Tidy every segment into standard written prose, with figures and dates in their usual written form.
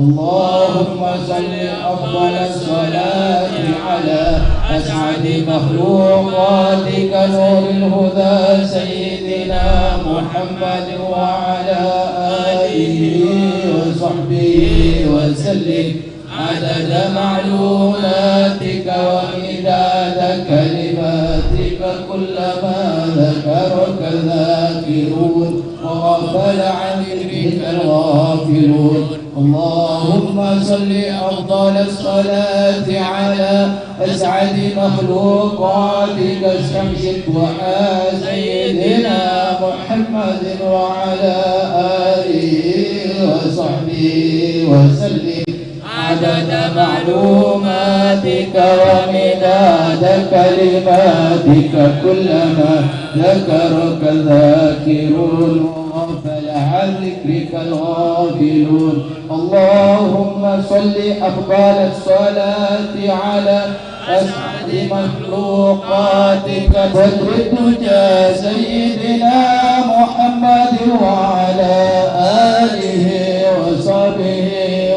اللهم صل أفضل الصلاة على أسعد مخلوقاتك نور الهدى سيدنا محمد وعلى آله وصحبه وسلم عدد معلوماتك ومداد كلماتك كلما ذكرك الذاكرون وغفل عن ذكرك الغافلون. اللهم صل أفضل الصلاة على أسعد مخلوقاتك الشمس الضحى سيدنا محمد وعلى آله وصحبه وسلم عدد معلوماتك ومداد كلماتك كلما ذكرك الذاكرون وغفل عن ذكرك الغافلون. اللهم صل أفضل الصلاة على أسعد مخلوقاتك بدر الدجى سيدنا محمد وعلى آله وصحبه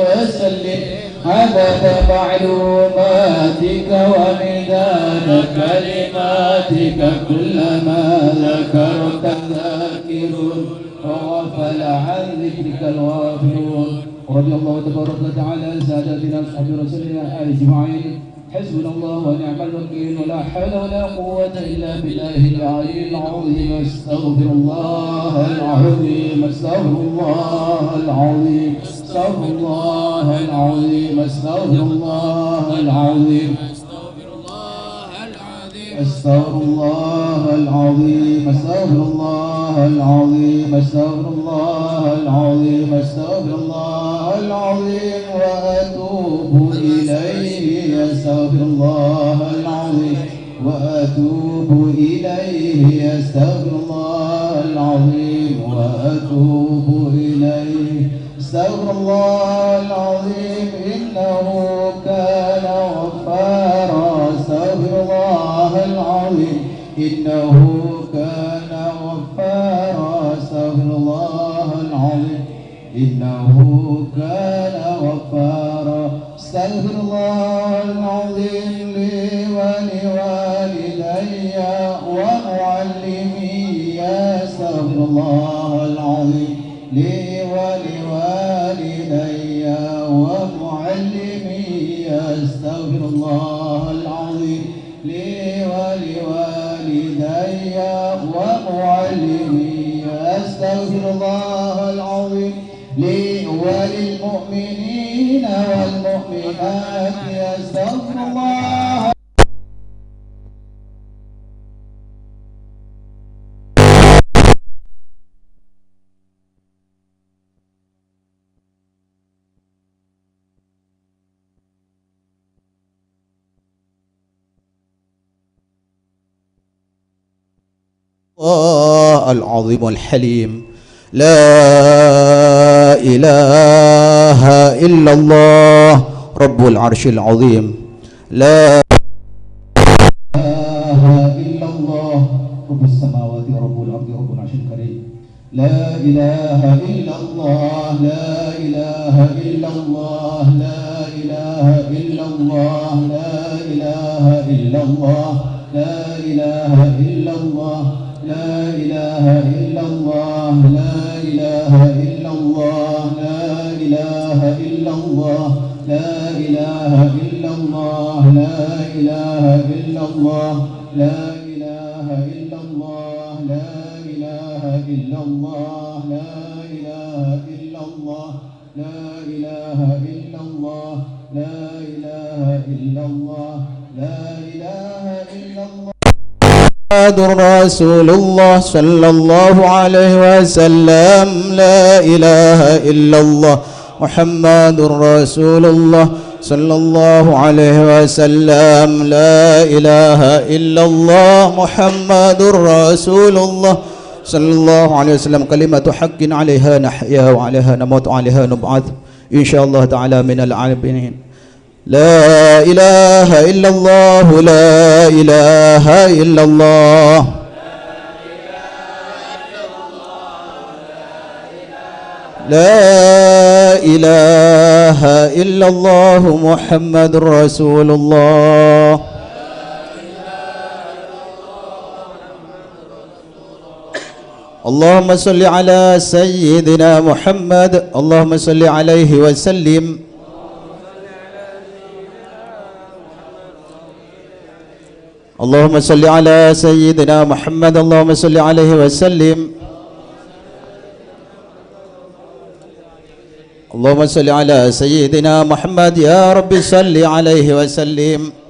وسلم عدد معلوماتك ومداد كلماتك كلما ذكرك الذاكرون وغفل عن ذكرك الغافلون. ورضي الله تبارك وتعالى عن ساداتنا أصحاب رسول الله أجمعين. حسبنا الله ونعم الوكيل ولا حول ولا قوة إلا بالله العلي العظيم. استغفر الله العظيم، استغفر الله العظيم، استغفر الله العظيم، استغفر الله العظيم، استغفر الله العظيم، استغفر الله العظيم، استغفر الله العظيم، استغفر الله العظيم وأتوب إليه. أستغفر الله العظيم وأتوب إليه. أستغفر الله العظيم وأتوب إليه. أستغفر الله العظيم إنه كان غفارا. أستغفر الله العظيم إنه كان غفارا. أستغفر الله العظيم إنه كان غفارا. أستغفر الله العظيم لي ولوالدي ومعلمي. أستغفر الله العظيم لي ولوالدي ومعلمي. أستغفر الله العظيم لي ولوالدي ومعلمي. أستغفر الله العظيم لي وللمؤمنين والمؤمنات. أستغفر الله. العظيم الحليم. لا إله إلا الله رب العرش العظيم. لا إله إلا الله رب السماوات ورب الأرض رب العرش الكريم. لا إله إلا الله، لا إله إلا الله، لا إله إلا الله، لا إله إلا الله، لا إله إلا الله، لا إله إلا الله، لا إله إلا الله، لا إله إلا الله، لا إله إلا الله، لا إله إلا الله، لا إله إلا الله، لا إله إلا الله، لا إله إلا الله، لا إله إلا الله، لا إله إلا الله، لا إله إلا الله. محمد رسول الله صلى الله عليه وسلم. لا إله إلا الله محمد رسول الله صلى الله عليه وسلم. لا إله إلا الله محمد رسول الله صلى الله عليه وسلم. كلمة حق عليها نحيا وعليها نموت وعليها نبعث إن شاء الله تعالى من العالمين. لا إله إلا الله، لا إله إلا الله، لا إله إلا الله محمد رسول الله. اللهم صل على سيدنا محمد، اللهم صل عليه وسلم. اللهم صل على سيدنا محمد، اللهم صل عليه وسلم. اللهم صل على سيدنا محمد يا رب صل عليه وسلم.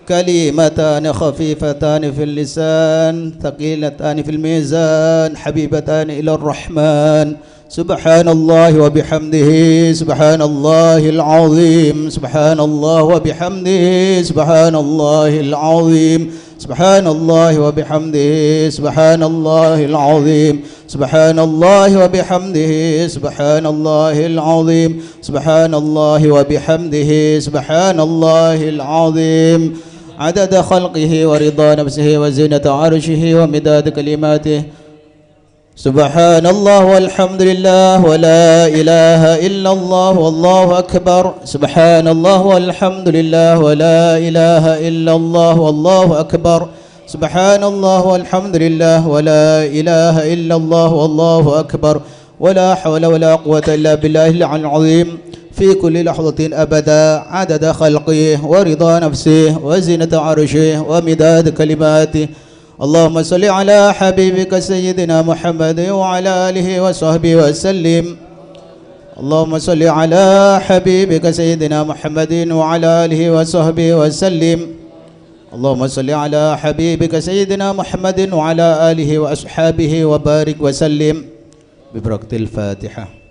كلمتان خفيفتان في اللسان، ثقيلتان في الميزان، حبيبتان إلى الرحمن. سبحان الله وبحمده، سبحان الله العظيم، سبحان الله وبحمده، سبحان الله العظيم، سبحان الله وبحمده، سبحان الله العظيم، سبحان الله وبحمده، سبحان الله العظيم، سبحان الله وبحمده، سبحان الله العظيم. عدد خلقه ورضا نفسه وزينة عرشه ومداد كلماته. سبحان الله والحمد لله ولا إله إلا الله والله أكبر. سبحان الله والحمد لله ولا إله إلا الله والله أكبر. سبحان الله والحمد لله ولا إله إلا الله والله أكبر. ولا حول ولا قوة إلا بالله العلي العظيم. في كل لحظة أبدا، عدد خلقه ورضا نفسه وزنة عرشه ومداد كلماته. اللهم صل على حبيبك سيدنا محمد وعلى آله وصحبه وسلم. اللهم صل على حبيبك سيدنا محمد وعلى آله وصحبه وسلم. اللهم صل على حبيبك سيدنا محمد وعلى آله وأصحابه وبارك وسلم. ببركة الفاتحة.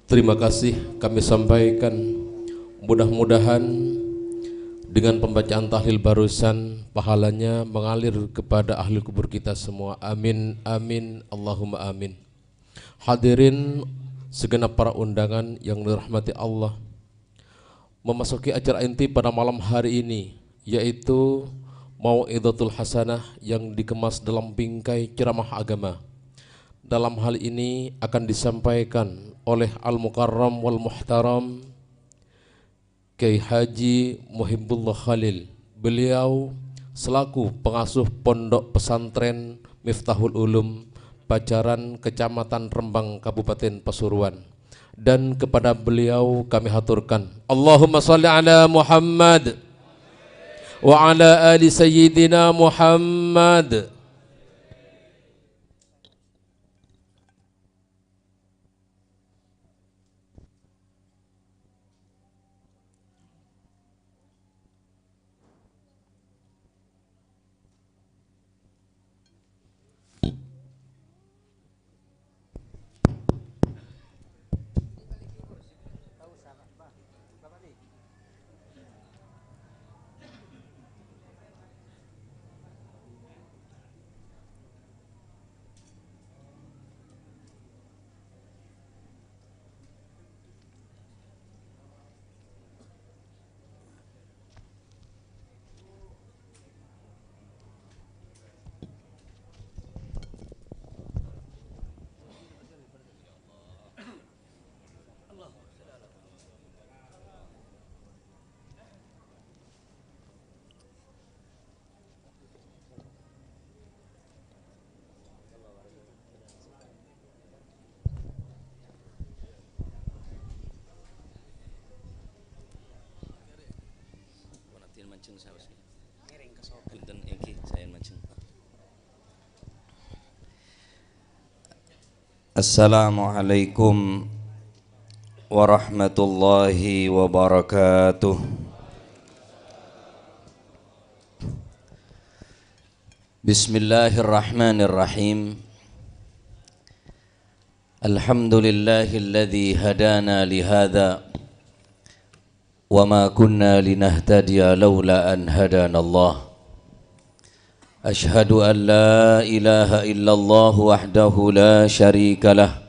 Terima kasih kami sampaikan. Mudah-mudahan dengan pembacaan tahlil barusan pahalanya mengalir kepada ahli kubur kita semua. Amin, amin, Allahumma amin. Hadirin segenap para undangan yang dirahmati Allah, memasuki acara inti pada malam hari ini, yaitu Mau'izatul Hasanah yang dikemas dalam bingkai ceramah agama. Dalam hal ini akan disampaikan oleh Al-Mukarram wal Muhtaram Kiai Haji Muhibbullah Khalil. Beliau selaku pengasuh Pondok Pesantren Miftahul Ulum, Pacaran, Kecamatan Rembang, Kabupaten Pasuruan. Dan kepada beliau kami haturkan Allahumma salli ala Muhammad wa ala ali Sayyidina Muhammad. Assalamualaikum warahmatullahi wabarakatuh. Bismillahirrahmanirrahim. Alhamdulillahilladzi hadana lihadza wa ma kunna linahtadiya laula an hadana Allah. Ashhadu an la ilaha illallah wahdahu la syarika lah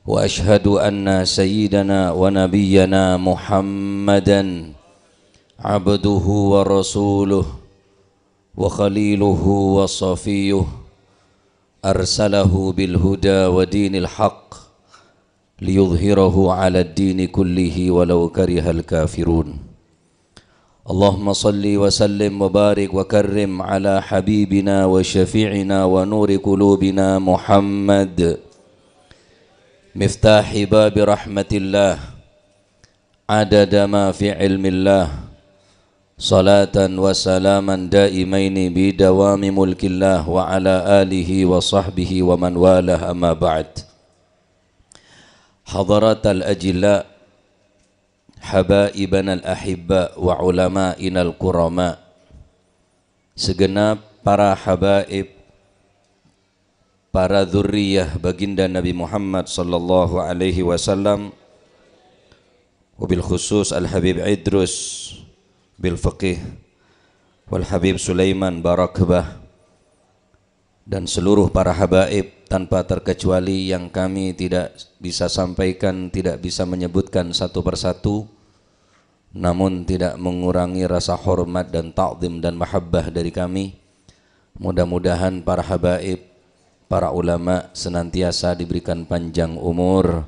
wa ashhadu anna sayyidana wa nabiyyana Muhammadan عبده ورسوله وخليله وصفيه أرسله بالهدى ودين الحق ليظهره على الدين كله ولو كره الكافرون. اللهم صل وسلم وبارك وكرم على حبيبنا وشفيعنا ونور قلوبنا محمد مفتاح باب رحمة الله عدد ما في علم الله صلاة وسلاما دائمين بدوام ملك الله وعلى آله وصحبه ومن والاه. أما بعد، حضرات الأجلاء، حبائبنا الأحباء وعلمائنا الكرماء، segenap para habaib, para dzurriyyah baginda Nabi Muhammad sallallahu alaihi wasallam, wabil khusus Al-Habib Idrus bil Faqih wal Habib Sulaiman Barakbah, dan seluruh para habaib tanpa terkecuali yang kami tidak bisa sampaikan, tidak bisa menyebutkan satu persatu, namun tidak mengurangi rasa hormat dan ta'zim dan mahabbah dari kami. Mudah-mudahan para habaib, para ulama senantiasa diberikan panjang umur,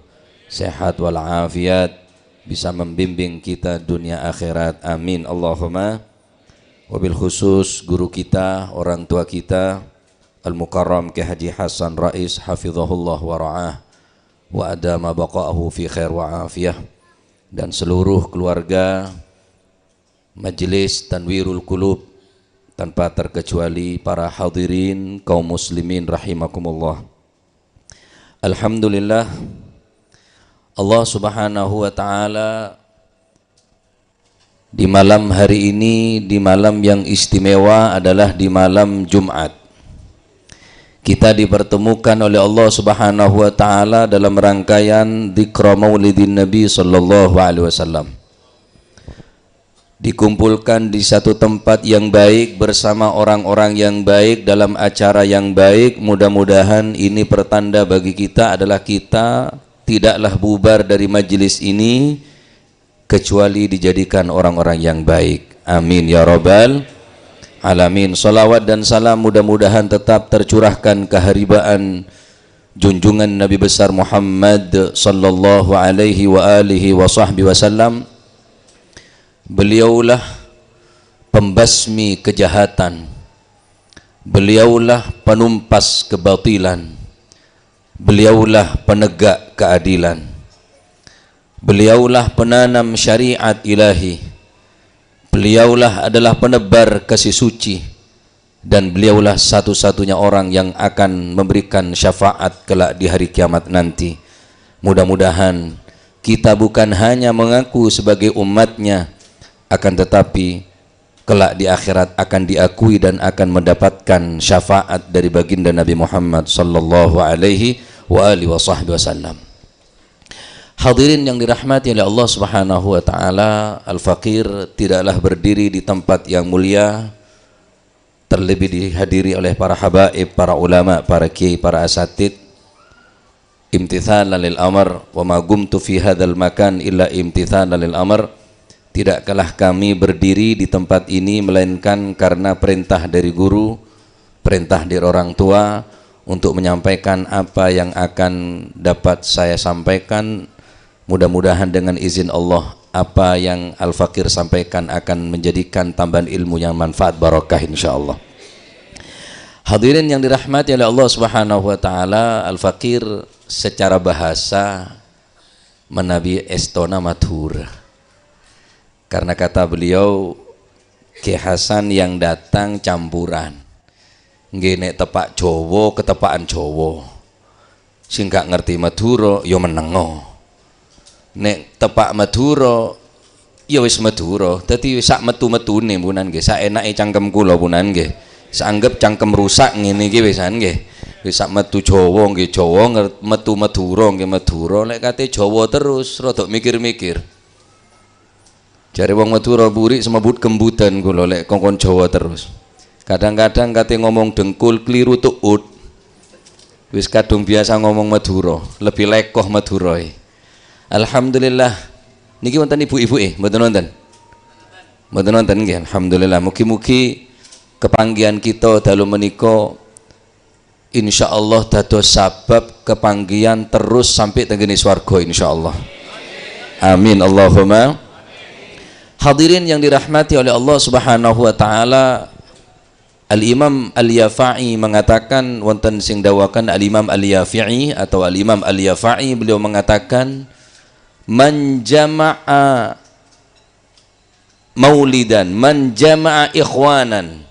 sehat walafiat, bisa membimbing kita dunia akhirat. Amin Allahumma. Wabil khusus guru kita, orang tua kita, Al-Mukarram Ki Haji Hasan Rais hafizahullah wa ra'ah wa adama baqa'ahu fi khair wa afiyah, dan seluruh keluarga Majelis Tanwirul Qulub tanpa terkecuali para hadirin kaum muslimin rahimakumullah. Alhamdulillah, Allah Subhanahu wa ta'ala di malam hari ini, di malam yang istimewa adalah di malam Jumat, kita dipertemukan oleh Allah Subhanahu wa ta'ala dalam rangkaian dzikra maulidin Nabi sallallahu alaihi wasallam. Dikumpulkan di satu tempat yang baik bersama orang-orang yang baik dalam acara yang baik. Mudah-mudahan ini pertanda bagi kita adalah kita tidaklah bubar dari majelis ini kecuali dijadikan orang-orang yang baik. Amin ya rabbal alamin. Salawat dan salam mudah-mudahan tetap tercurahkan keharibaan junjungan Nabi besar Muhammad sallallahu alaihi wa alihi wa sahbihi wasallam. Beliaulah pembasmi kejahatan, beliaulah penumpas kebatilan, beliaulah penegak keadilan, beliaulah penanam syariat ilahi, beliaulah adalah penebar kasih suci, dan beliaulah satu-satunya orang yang akan memberikan syafaat kelak di hari kiamat nanti. Mudah-mudahan kita bukan hanya mengaku sebagai umatnya, akan tetapi kelak di akhirat akan diakui dan akan mendapatkan syafaat dari baginda Nabi Muhammad sallallahu alaihi wa alihi wasallam. Hadirin yang dirahmati oleh Allah Subhanahu wa ta'ala, Al-Faqir tidaklah berdiri di tempat yang mulia, terlebih dihadiri oleh para habaib, para ulama, para kiai, para asatid. Imtithalan lil amr wa ma gumtu fi hadzal makan illa imtithalan lil amr. Tidaklah kami berdiri di tempat ini melainkan karena perintah dari guru, perintah dari orang tua untuk menyampaikan apa yang akan dapat saya sampaikan. Mudah-mudahan dengan izin Allah apa yang Al-Faqir sampaikan akan menjadikan tambahan ilmu yang manfaat barakah insyaallah. Hadirin yang dirahmati oleh Allah Subhanahu wa ta'ala, Al-Faqir secara bahasa menabi Estona Madura. Karena kata beliau Ki Hasan yang datang campuran. Nggih nek tepak Jawa ketepakan Jawa. Sing gak ngerti Madura ya menengo. Nek tepak Madura ya wis Madura. Dadi sak metu-metune punan nggih, sak enake cangkem kula punan nggih. Sanggep cangkem rusak ngene iki wisan nggih. Wis sak metu Jawa nggih Jawa, metu Madura nggih Madura. Nek kate Jawa terus rada mikir-mikir. Jare wong Madura buri semebut kembutan kula lek kongkon Jawa terus. Kadang-kadang kate ngomong dengkul keliru tuut. Wis kadung biasa ngomong Madura, lebih lekoh Madura. Alhamdulillah. Niki wonten ibu-ibu mboten wonten. Mboten wonten nggih, alhamdulillah. Mugi-mugi kepanggihan kita dalu menika insyaallah dados sabab kepanggihan terus sampai tenggene swarga insyaallah. Amin Allahumma. Hadirin yang dirahmati oleh Allah Subhanahu wa taala, Al-Imam Al-Yafa'i mengatakan, wonten sing dawakan Al-Imam Al-Yafi'i atau Al-Imam Al-Yafa'i, beliau mengatakan man jama'a maulidan, man jama'a ikhwanan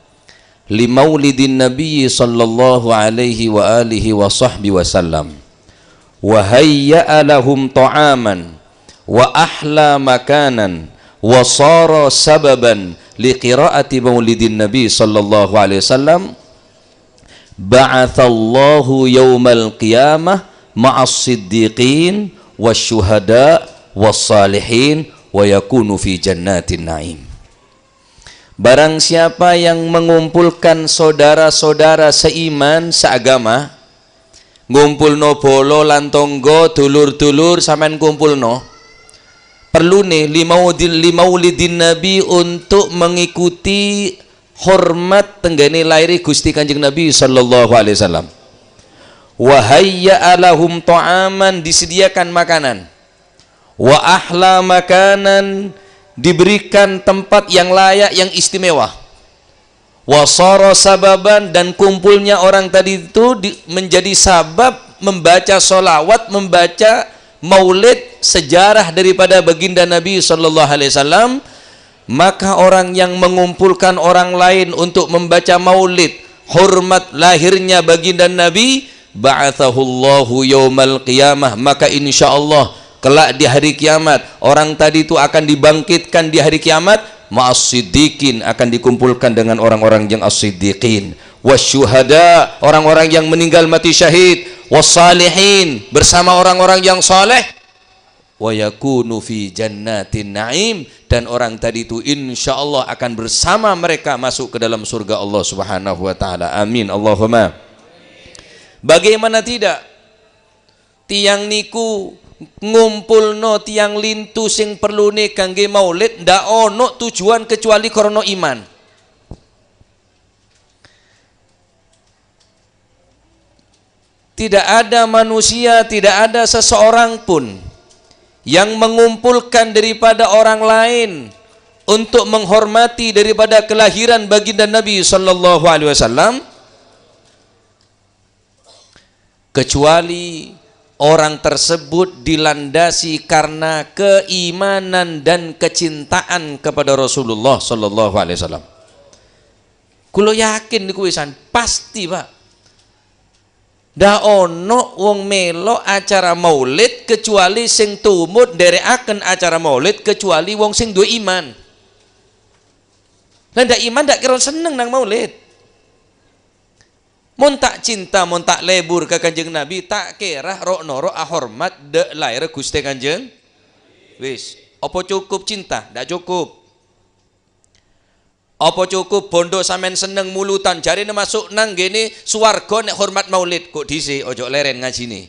li maulidin nabi sallallahu alaihi wa alihi wa sahbihi wasallam wa hayya'a lahum ta'aman wa ahla makanan wa sara sababan liqiraati maulidin nabi sallallahu alaihi wasallam ba'athallahu yaumal qiyamah ma'as siddiqin wasyuhada wassalihin wa yakunu fi jannatin na'im. Barang siapa yang mengumpulkan saudara-saudara seiman seagama, ngumpulno bolo lan tangga, dulur-dulur sampean kumpulno, perlu nih limaulidin nabi untuk mengikuti hormat tenggene lahir Gusti Kanjeng Nabi sallallahu alaihi wasallam. Wa hayya lahum ta'aman, disediakan makanan. Wa ahla makanan, diberikan tempat yang layak, yang istimewa. Wa sara sababan, dan kumpulnya orang tadi itu menjadi sabab membaca solawat, membaca maulid, sejarah daripada baginda Nabi sallallahu alaihi wasallam. Maka orang yang mengumpulkan orang lain untuk membaca maulid hormat lahirnya baginda Nabi, ba'athahullahu yaumal qiyamah, maka insyaallah kelak di hari kiamat orang tadi itu akan dibangkitkan di hari kiamat ma'as-siddiqin, akan dikumpulkan dengan orang-orang yang as-siddiqin, wasyuhada, orang-orang yang meninggal mati syahid, wassalihin, bersama orang-orang yang saleh, wa yakunu fi jannatin na'im, dan orang tadi itu insyaallah akan bersama mereka masuk ke dalam surga Allah Subhanahu wa taala. Amin Allahumma. Bagaimana tidak, tiang niku ngumpulno tiang lintu sing perlune kangge maulid ndak ono tujuan kecuali karena iman. Tidak ada manusia, tidak ada seseorang pun yang mengumpulkan daripada orang lain untuk menghormati daripada kelahiran baginda Nabi sallallahu alaihi wasallam kecuali orang tersebut dilandasi karena keimanan dan kecintaan kepada Rasulullah sallallahu alaihi wasallam. Kulo yakin niku wisan pasti, Pak. Ndak ono wong melo acara maulid kecuali sing tumut nderekaken acara maulid kecuali wong sing duwe iman. Lah ndak iman ndak kira seneng nang maulid. Mun tak cinta, mun tak lebur ke Kanjeng Nabi, tak kira rok noro ahormat de lahir Gusti Kanjeng. Wis, apa cukup cinta? Ndak cukup. Apa cukup bondo sampean seneng mulutan jarine masuk nang gene swarga nek hormat maulid kok dhisik ojo leren ngajine.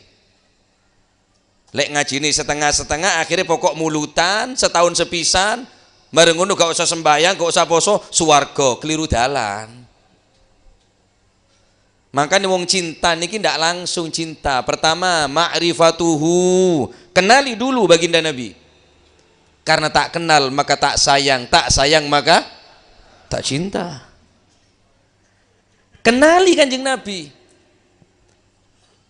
Lek ngajine setengah-setengah akhirnya pokok mulutan setahun sepisan, bareng ngono gak usah sembayang, gak usah poso, swarga keliru dalan. Makanya wong cinta niki ndak langsung cinta. Pertama ma'rifatuhu, kenali dulu baginda Nabi. Karena tak kenal maka tak sayang, tak sayang maka tak cinta. Kenali Kanjeng Nabi.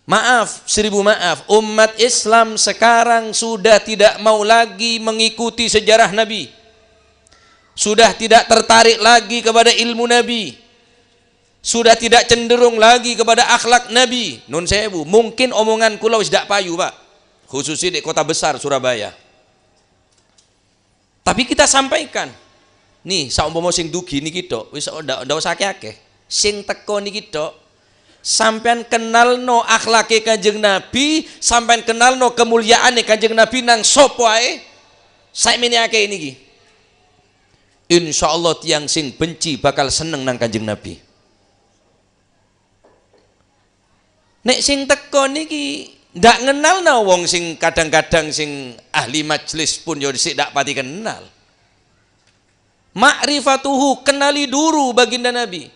Maaf, seribu maaf, umat Islam sekarang sudah tidak mau lagi mengikuti sejarah Nabi. Sudah tidak tertarik lagi kepada ilmu Nabi. Sudah tidak cenderung lagi kepada akhlak Nabi. Nun sewu, mungkin omongan kula wis dak payu, Pak. Khususnya di kota besar Surabaya. Tapi kita sampaikan. Nih, saumpama sing dugi niki tok, wis ndak usah akeh-akeh. Sing teko niki tok, sampean kenalno akhlake Kanjeng Nabi, sampean kenalno kemuliaane Kanjeng Nabi nang sapa ae. Sakmene akeh niki. Insyaallah tiang sing benci bakal seneng nang Kanjeng Nabi. Nek sing teko niki ndak ngenalno wong sing kadang-kadang sing ahli majelis pun yo sik ndak pati kenal. Ma'rifatuhu, kenali dulu baginda Nabi.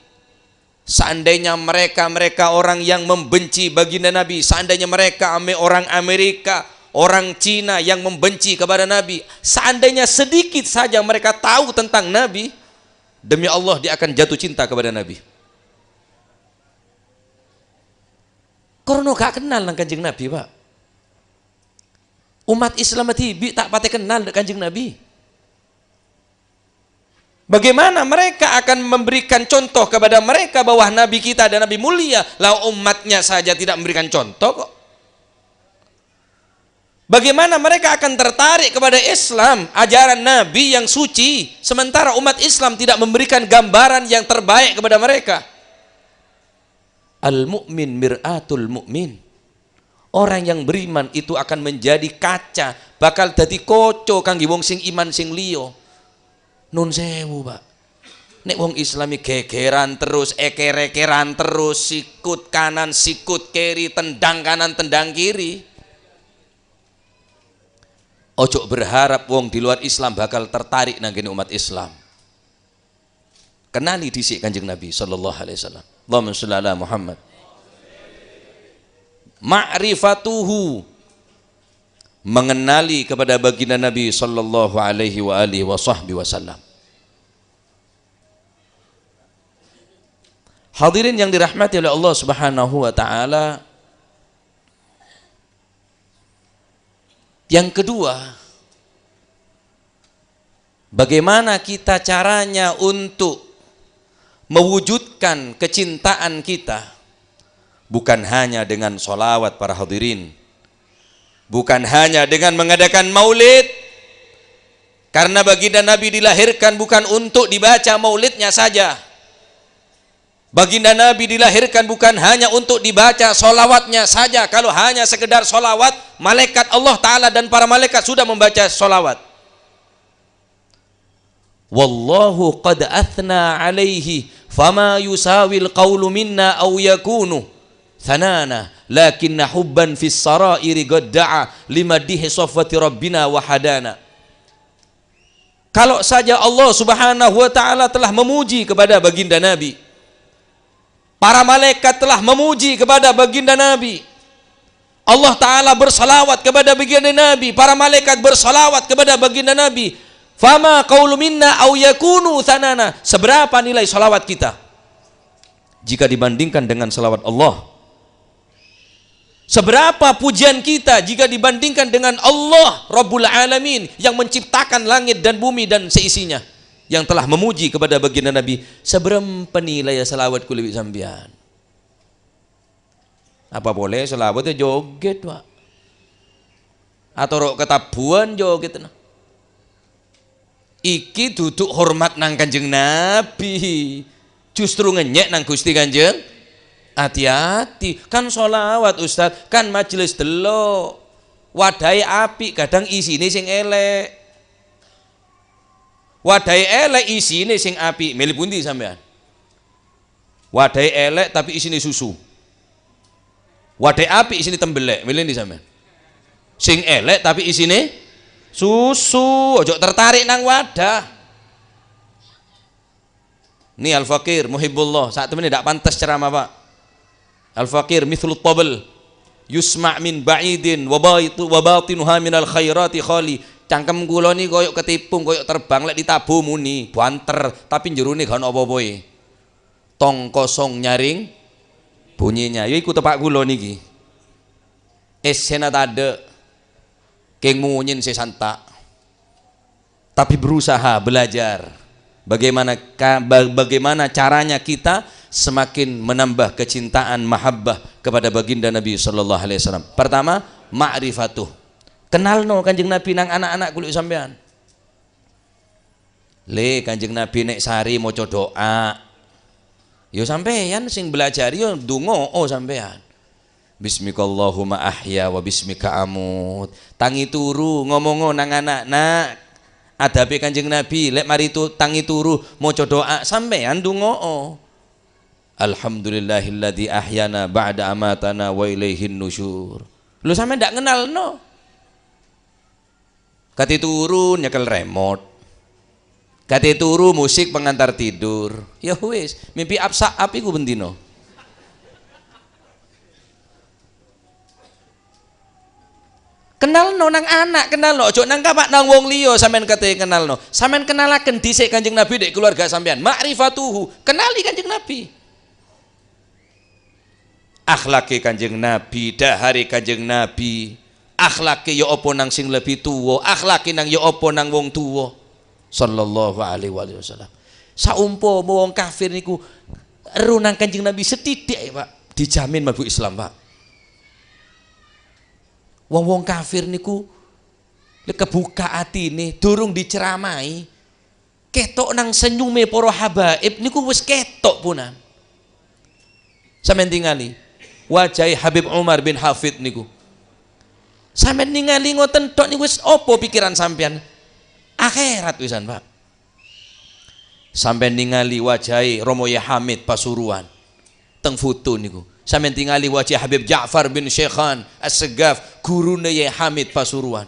Seandainya mereka-mereka orang yang membenci baginda Nabi, seandainya mereka orang Amerika, orang Cina yang membenci kepada Nabi, seandainya sedikit saja mereka tahu tentang Nabi, demi Allah dia akan jatuh cinta kepada Nabi. Karena gak kenal nang Kanjeng Nabi, Pak. Umat Islam tibi tak pate kenal dengan Kanjeng Nabi. Bagaimana mereka akan memberikan contoh kepada mereka bahwa Nabi kita dan Nabi mulia, lah umatnya saja tidak memberikan contoh kok. Bagaimana mereka akan tertarik kepada Islam, ajaran Nabi yang suci, sementara umat Islam tidak memberikan gambaran yang terbaik kepada mereka. Al-mu'min mir'atul mu'min. Orang yang beriman itu akan menjadi kaca, bakal dadi koco kangge wong sing iman sing liya. Nun sewu, Pak. Nek wong Islami gegeran terus, eker-ekeran terus, sikut kanan, sikut kiri, tendang kanan, tendang kiri. Ojo berharap wong di luar Islam bakal tertarik nang kene umat Islam. Kenali dhisik Kanjeng Nabi sallallahu alaihi wasallam. Allahumma sholli ala Muhammad. Ma'rifatuhu, mengenali kepada baginda Nabi sallallahu alaihi wa alihi wa sahbihi wasallam. Hadirin yang dirahmati oleh Allah Subhanahu wa taala, yang kedua, bagaimana kita caranya untuk mewujudkan kecintaan kita? Bukan hanya dengan sholawat para hadirin, bukan hanya dengan mengadakan maulid, karena baginda Nabi dilahirkan bukan untuk dibaca maulidnya saja. Baginda Nabi dilahirkan bukan hanya untuk dibaca sholawatnya saja. Kalau hanya sekedar sholawat, malaikat Allah Ta'ala dan para malaikat sudah membaca sholawat. Wallahu qad athna alaihi fama yusawil qawlu minna aw yakunu thanana lakinna hubban fis sarairi qad da'a limadihi safwati rabbina wa hadana. Kalau saja Allah Subhanahu wa taala telah memuji kepada baginda Nabi, para malaikat telah memuji kepada baginda Nabi, Allah Ta'ala bersalawat kepada baginda Nabi, para malaikat bersalawat kepada baginda Nabi, fama qawlu minna aw yakunu thanana. Seberapa nilai salawat kita jika dibandingkan dengan salawat Allah? Seberapa pujian kita jika dibandingkan dengan Allah Rabbul Alamin yang menciptakan langit dan bumi dan seisinya, yang telah memuji kepada baginda Nabi? Seberapa nilai salawat kuliwi sambian? Apa boleh salawatnya joget, Pak? Atau rok ketabuan joget? Nah. Iki duduk hormat nang Kanjeng Nabi, justru ngenyek nang Gusti Kanjeng. Hati-hati, kan sholawat Ustaz, kan majelis delok, wadai api kadang isine sing elek. Wadai elek isine sing api, milih pundi sampean? Wadai elek tapi isine susu. Wadai api isine tembelek, milih ndi sampean? Sing elek tapi isine susu, ojo tertarik nang wadah. Ini Al-Faqir Muhibbullah, saat ini tidak pantas ceramah, Pak. Al-Faqir mithlu tabl yusma' min ba'idin wa batinuha minal khairati khali. Cangkem kula ni koyok ketipung, koyok terbang lek ditabuh muni banter, tapi jerone gak ono apa-apae. Tong kosong nyaring bunyinya. Ya iku tepak kula niki. Esena tade keng munyin sesantak. Tapi berusaha belajar bagaimana bagaimana caranya kita semakin menambah kecintaan mahabbah kepada baginda Nabi sallallahu alaihi wasallam. Pertama, ma'rifatuh. Kenalno Kanjeng Nabi nang anak-anak kulit sampean. Le Kanjeng Nabi nek sari maca doa. Yo sampean sing belajar yo ndonga oh sampean. Bismikallahumma ahya wa bismika amut. Tangi turu ngomongo nang anak nak. Adabe Kanjeng Nabi lek mari tu tangi turu maca doa sampean ndonga. Alhamdulillahilladzi ahyana ba'da amatana wa ilaihin nusyur. Lu sampean ndak kenalno. Kati turun nyekel remote. Kate turu musik pengantar tidur. Ya wis, mimpi absaap iku bendino. Kenalno nang anak, kenalno, ojo nang kapak nang wong liya sampean kate kenalno. Sampean kenalaken dhisik Kanjeng Nabi dek keluarga sampean. Ma'rifatuhu, kenali Kanjeng Nabi. Akhlake Kanjeng Nabi, dahare Kanjeng Nabi. Akhlake ya apa nang sing lebih tuwa, akhlake nang ya apa nang wong tuwa. Sallallahu alaihi wasallam. Saumpama wong kafir niku ero nang Kanjeng Nabi sethithik, Pak, dijamin mlebu Islam, Pak. Wong-wong kafir niku lek kebuka atine, durung diceramai, ketok nang senyume para habaib niku wis ketok punan. Sampeyan tingali wajah Habib Umar bin Hafid niku. Sampeyan ningali ngoten tok niku wis apa pikiran sampeyan? Akhirat wisan, Pak. Sampeyan ningali wajahe Romo Hamid Pasuruan teng foto niku. Sampeyan tingali wajah Habib Ja'far bin Syekhan As-Segaf, gurune Yai Hamid Pasuruan.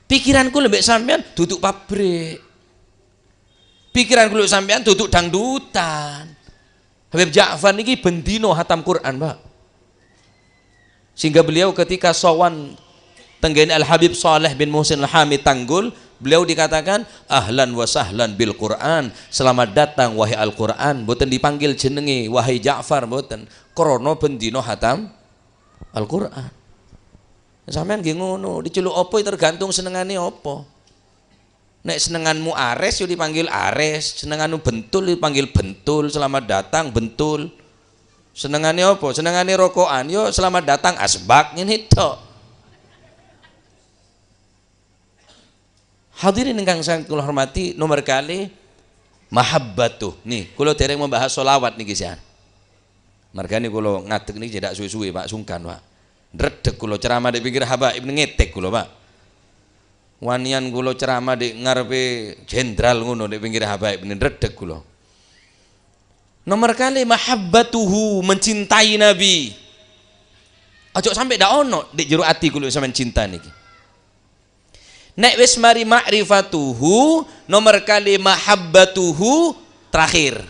Pikiranku lebih sampean duduk pabrik. Pikiranku lebih sampean duduk dangdutan. Habib Ja'far niki bendino hatam Quran, Pak. Sehingga beliau ketika sowan tenggene Al Habib Saleh bin Muhsin Al Hamid Tanggul, beliau dikatakan ahlan wa sahlan bil Quran, selamat datang wahai Al Quran. Mboten dipanggil jenenge wahai Ja'far, mboten. Krana bendino hatam Al Quran. Sampeyan nggih ngono, diceluk apa tergantung senengane apa. Nek senenganmu Ares yo dipanggil Ares, senenganmu Bentul dipanggil Bentul, selamat datang Bentul. Senengane apa? Senengane rokokan yo selamat datang Asbak, ngene tok. Hadirin ingkang sangat kula hormati, nomor kali mahabbatuh. Nih, kula dereng membahas solawat niki sian. Margane kula ngadeg niki tidak suwe-suwe, Pak, sungkan, Pak. Ndredeg kula ceramah di pinggir habaib ngetek kula, Pak. Wanian kula ceramah di ngarepe jenderal ngono di pinggir habaib ndredeg kula. Nomor kali mahabbatuhu, mencintai Nabi. Ojo sampai ndak ono di jero ati kula sampean cinta niki. Nek wis mari ma'rifatuhu, nomor kali mahabbatuhu, terakhir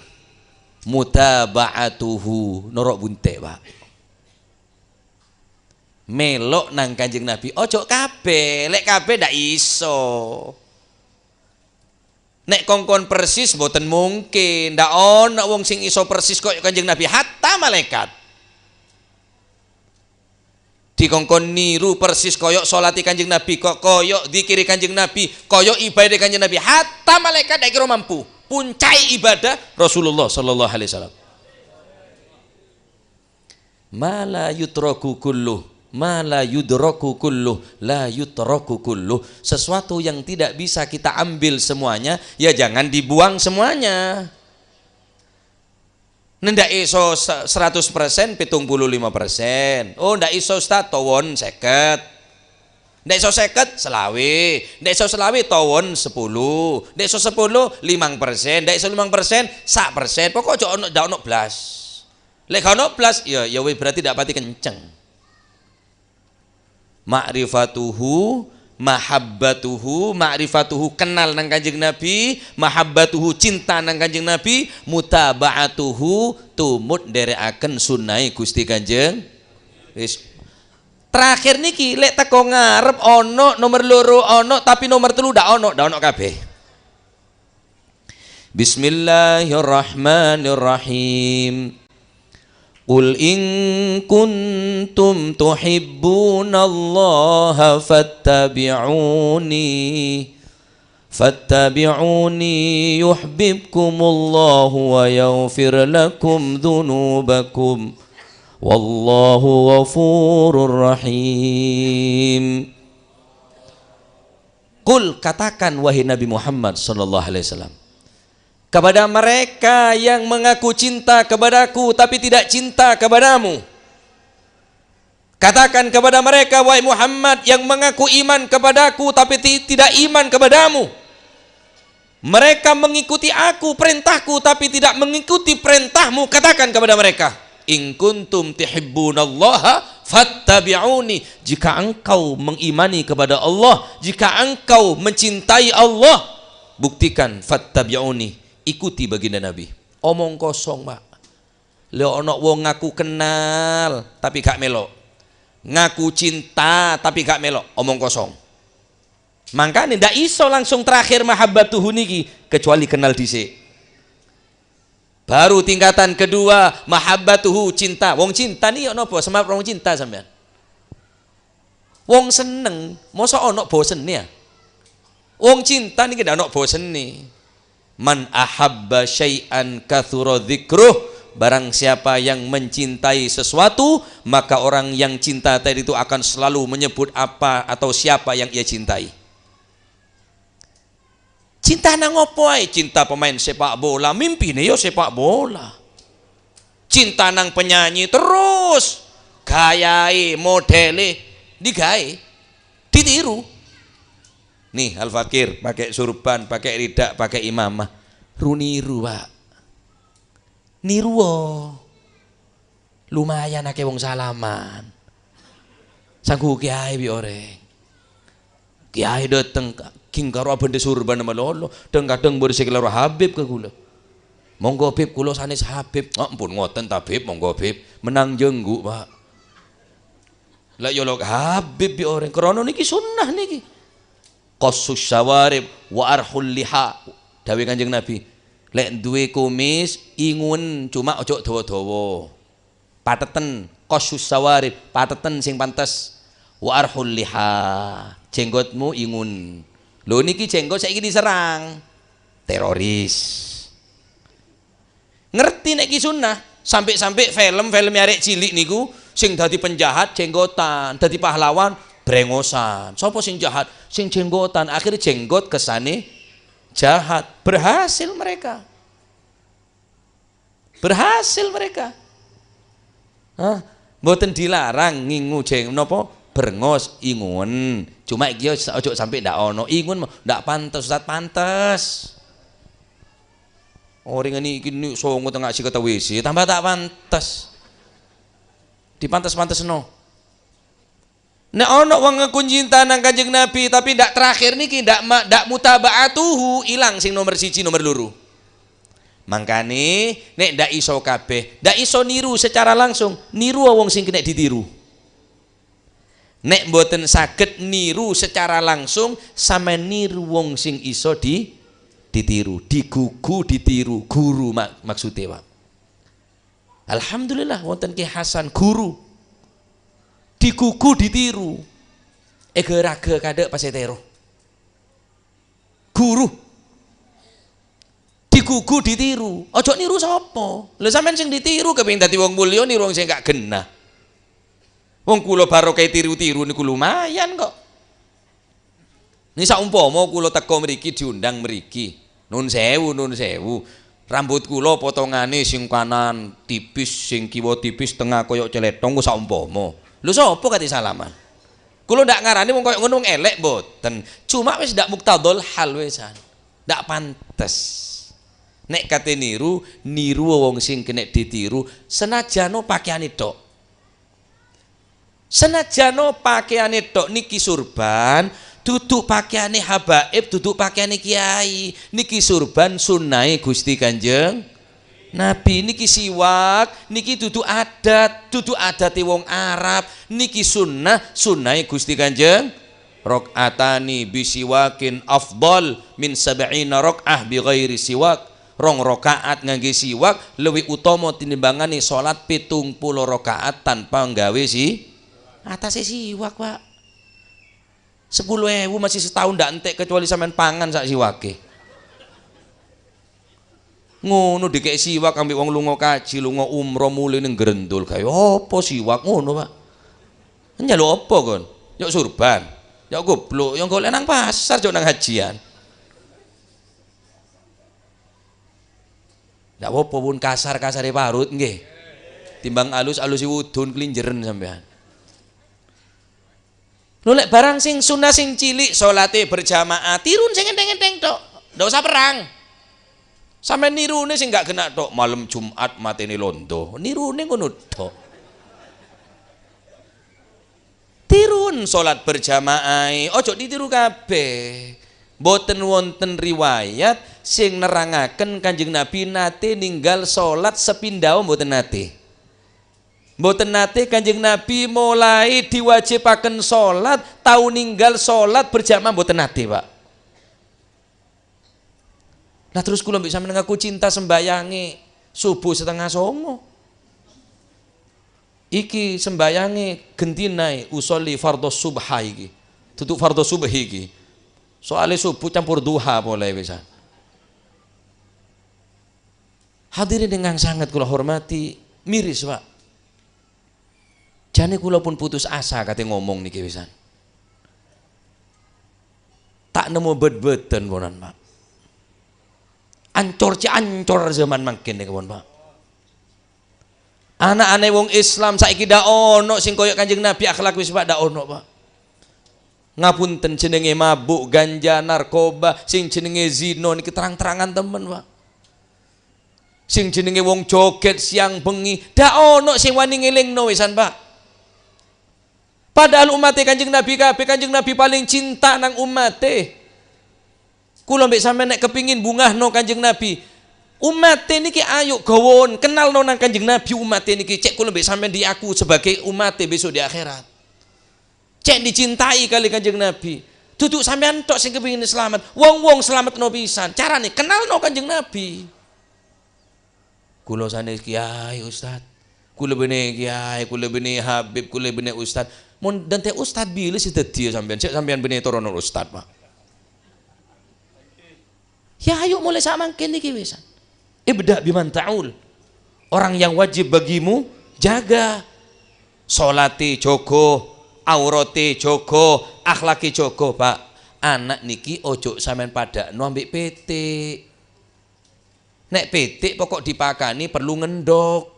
mutaba'atuhu, norok bunte, Pak. Melok nang Kanjeng Nabi, ojo kabeh, lek kabeh ndak iso. Nek kongkon persis mboten mungkin, ndak ono wong sing iso persis koyo Kanjeng Nabi, hatta malaikat. Dikongkon niru persis koyok salati Kanjeng Nabi, kok koyok dikiri Kanjeng Nabi, koyok ibadah Kanjeng Nabi, hatta malaikat ndak kira mampu puncai ibadah Rasulullah sallallahu alaihi wasallam. Ma la yutraku kulluh, ma la yudraku kulluh, la yutraku kulluh. Sesuatu yang tidak bisa kita ambil semuanya, ya jangan dibuang semuanya. Ndak iso 100%, 75%. Oh, ndak iso Ustaz, towon 50. Ndak iso 50, selawe. Ndak iso selawe, towon 10. Ndak iso 10, 5%. Ndak iso 5%, 1%. Pokok ojo ono, ndak ono blas. Lek gak ono blas, ya ya wis berarti ndak pati kenceng. Ma'rifatuhu, mahabbatuhu, ma'rifatuhu kenal nang Kanjeng Nabi, mahabbatuhu cinta nang Kanjeng Nabi, mutaba'atuhu tumut nderekaken sunnahe Gusti Kanjeng. Wis. Terakhir niki lek teko ngarep ono nomor loro ono tapi nomor telu ndak ono, ndak ono kabeh. Bismillahirrahmanirrahim. Qul in kuntum tuhibbunallaha fattabi'uni fattabi'uni yuhibbukumullahu wa yaghfir lakum dzunubakum wallahu ghafurur rahim. Qul, katakan wahai Nabi Muhammad sallallahu alaihi wasallam kepada mereka yang mengaku cinta kepadaku tapi tidak cinta kepadamu. Katakan kepada mereka wahai Muhammad yang mengaku iman kepadaku tapi tidak iman kepadamu. Mereka mengikuti aku, perintahku, tapi tidak mengikuti perintahmu. Katakan kepada mereka, in kuntum tuhibbunallaha fattabi'uni. Jika engkau mengimani kepada Allah, jika engkau mencintai Allah, Buktikan fattabi'uni, ikuti baginda Nabi. Omong kosong, Pak. Lha ana wong ngaku kenal tapi gak melok. Ngaku cinta tapi gak melok, omong kosong. Makanya ndak iso langsung terakhir mahabbatuhu niki kecuali kenal dhisik. Baru tingkatan kedua mahabbatuhu cinta. Wong cinta niki napa? Sebab wong cinta sampean. Wong seneng, mosok ana bosene ya? Wong cinta niki ndak ana bosene. Man ahabba syai'an katsura dzikruh. Barang siapa yang mencintai sesuatu, maka orang yang cinta tadi itu akan selalu menyebut apa atau siapa yang ia cintai. Cinta nang opo ae? Cinta pemain sepak bola, mimpine yo sepak bola. Cinta nang penyanyi terus, gayae, modele digawe, ditiru. Nih Al Fakir pakai surban, pakai ridak, pakai imamah, runiru, Pak. Niru lumayan akeh wong salaman. Sangku kiai bi oreng. Kiai dateng king karo abende surban sama lolo, deng kadang bersih karo Habib ke kula. Monggo Bib kula sanes Habib. Oh, ampun ngoten ta Bib, monggo Bib. Menang jenggu, Pak. Lah yo lho Habib bi oreng krana niki sunnah niki. Qassus syawarib wa arhul liha. Dawuh Kanjeng Nabi. Lek duwe kumis ingun cuma ojo dawa-dawa. Pateten qassus sawarib, pateten sing pantes. Wa arhul liha, jenggotmu ingun. Lho niki jenggot saiki diserang teroris. Ngerti nek iki sunnah, sampai-sampai film-film arek cilik niku sing dadi penjahat jenggotan, dadi pahlawan brengosan. Sopo sing jahat? Sing jenggotan. Akhirnya jenggot kesane jahat. Berhasil mereka. Berhasil mereka. Hah? Mboten dilarang ngingu jeng napa brengos ingun. Cuma iki ojo sampai ndak ono ingun ndak pantes, Ustaz pantes. Orang ini iki songo tengah si kata WC tambah tak pantes. Dipantes-pantesno. Nek ono wong ngaku cinta nang Kanjeng Nabi tapi ndak terakhir niki ndak mutabaatuhu, ilang sing nomor 1 nomor 2. Mangkane nek ndak iso kabeh, ndak iso niru secara langsung, niru wong sing kena ditiru. Nek mboten saged niru secara langsung, sama niru wong sing iso ditiru, digugu ditiru, guru maksudnya, Pak. Alhamdulillah wonten Ki Hasan guru. Digugu ditiru. Ege raga kadek pasetero. Guru digugu ditiru. Ojo niru sapa? Lha sampean sing ditiru kepengin dadi wong mulya niru wong sing gak genah. Wong kula barokah tiru-tiru niku lumayan kok. Ini saumpama kula teko mriki diundang mriki. Nun sewu, nun sewu. Rambut kula potongane sing kanan tipis, sing kiwa tipis, tengah koyok celetong ku saumpama. Lho sapa kate salaman? Kula ndak ngarani wong koyo ngono wong elek mboten. Cuma wis ndak muktadol hal wisan. Ndak pantes. Nek kate niru, niru wong sing kena ditiru senajano pakaiane tok. Senajano pakaiane tok niki surban, duduk pakaiane habaib, duduk pakaiane kiai. Niki surban sunnahe Gusti Kanjeng Nabi. Niki siwak, niki duduk adat, duduk adate wong Arab. Niki sunnah, sunnahe Gusti Kanjeng. Rakaatani bisiwakin afdal min sab'ina rakaah bi ghairi siwak. Rong rakaat ngangge siwak luwih utama tinimbangane salat 70 rakaat tanpa nggawe si atase siwak, Pak. 10.000 masih setahun ndak entek kecuali sampean pangan sak siwake. Ngono dikek siwak ambek wong lunga kaji, lunga umroh mule ning grendul gawe apa siwak ngono, Pak. Njaluk apa kon? Yok surban, yok goblok, yok golek nang pasar, yok nang hajian. Ndak apa-apa pun kasar-kasare parut nggih. Timbang alus-alusi wudun klinjeren sampean. Lho lek barang sing sunah sing cilik salate berjamaah, tirun sing enteng-enteng tok. Ndak usah perang. Sampeyan nirune sing gak kena tok malam Jumat matene londo. Nirune ngono tok. Tirun salat berjamaah, ojo ditiru kabeh. Mboten wonten riwayat sing nerangaken Kanjeng Nabi nate ninggal salat sepindhae mboten nate. Mboten nate Kanjeng Nabi mulai diwajibaken salat tau ninggal salat berjamaah mboten nate, Pak. Lah terus kula mbek sampeyan ngaku cinta sembayange subuh 8:30. Iki sembayange gentinae usolli fardhu subha iki. Tutuk fardhu subhi iki. Soale subuh campur duha boleh bisa. Hadirin dengan sangat kula hormati, miris, Pak. Jane kula pun putus asa kate ngomong niki wisan. Tak nemu bet-beten ponan, Pak. Ancor ci ancor zaman mangkin niki pun, Pak. Anak-anak wong Islam saiki dak ono sing koyo Kanjeng Nabi akhlak wis, Pak, dak ono, Pak. Ngapunten jenenge mabuk, ganja, narkoba, sing jenenge zina niki terang-terangan temen, Pak. Sing jenenge wong joget siang bengi, dak ono sing wani ngelingno wisan, Pak. Padahal umate Kanjeng Nabi kabeh, Kanjeng Nabi paling cinta nang umate. Kula mbek sampeyan nek kepingin bungahno Kanjeng Nabi, umate niki ayo gawon kenalno nang Kanjeng Nabi umate niki, cek kula mbek sampeyan diaku sebagai umate besok di akhirat. Cek dicintai kali Kanjeng Nabi. Duduk sampean tok sing kepingin selamat. Wong-wong selamatno pisan. Carane kenalno Kanjeng Nabi. Kula sanes kiai ustaz. Kula bene kiai, kula bene habib, kula bene ustaz. Mun dante ustaz bile sih dadi sampean. Cek sampean bene torono ustaz, Pak. Ya ayo mulai sak mangkin niki wisan. Ibda biman ta'ul. Orang yang wajib bagimu jaga. Salate jogo, aurate jogo, akhlake jogo, Pak. Anak niki ojo sampean padakno ambek pitik. Nek pitik pokok dipakani perlu ngendok.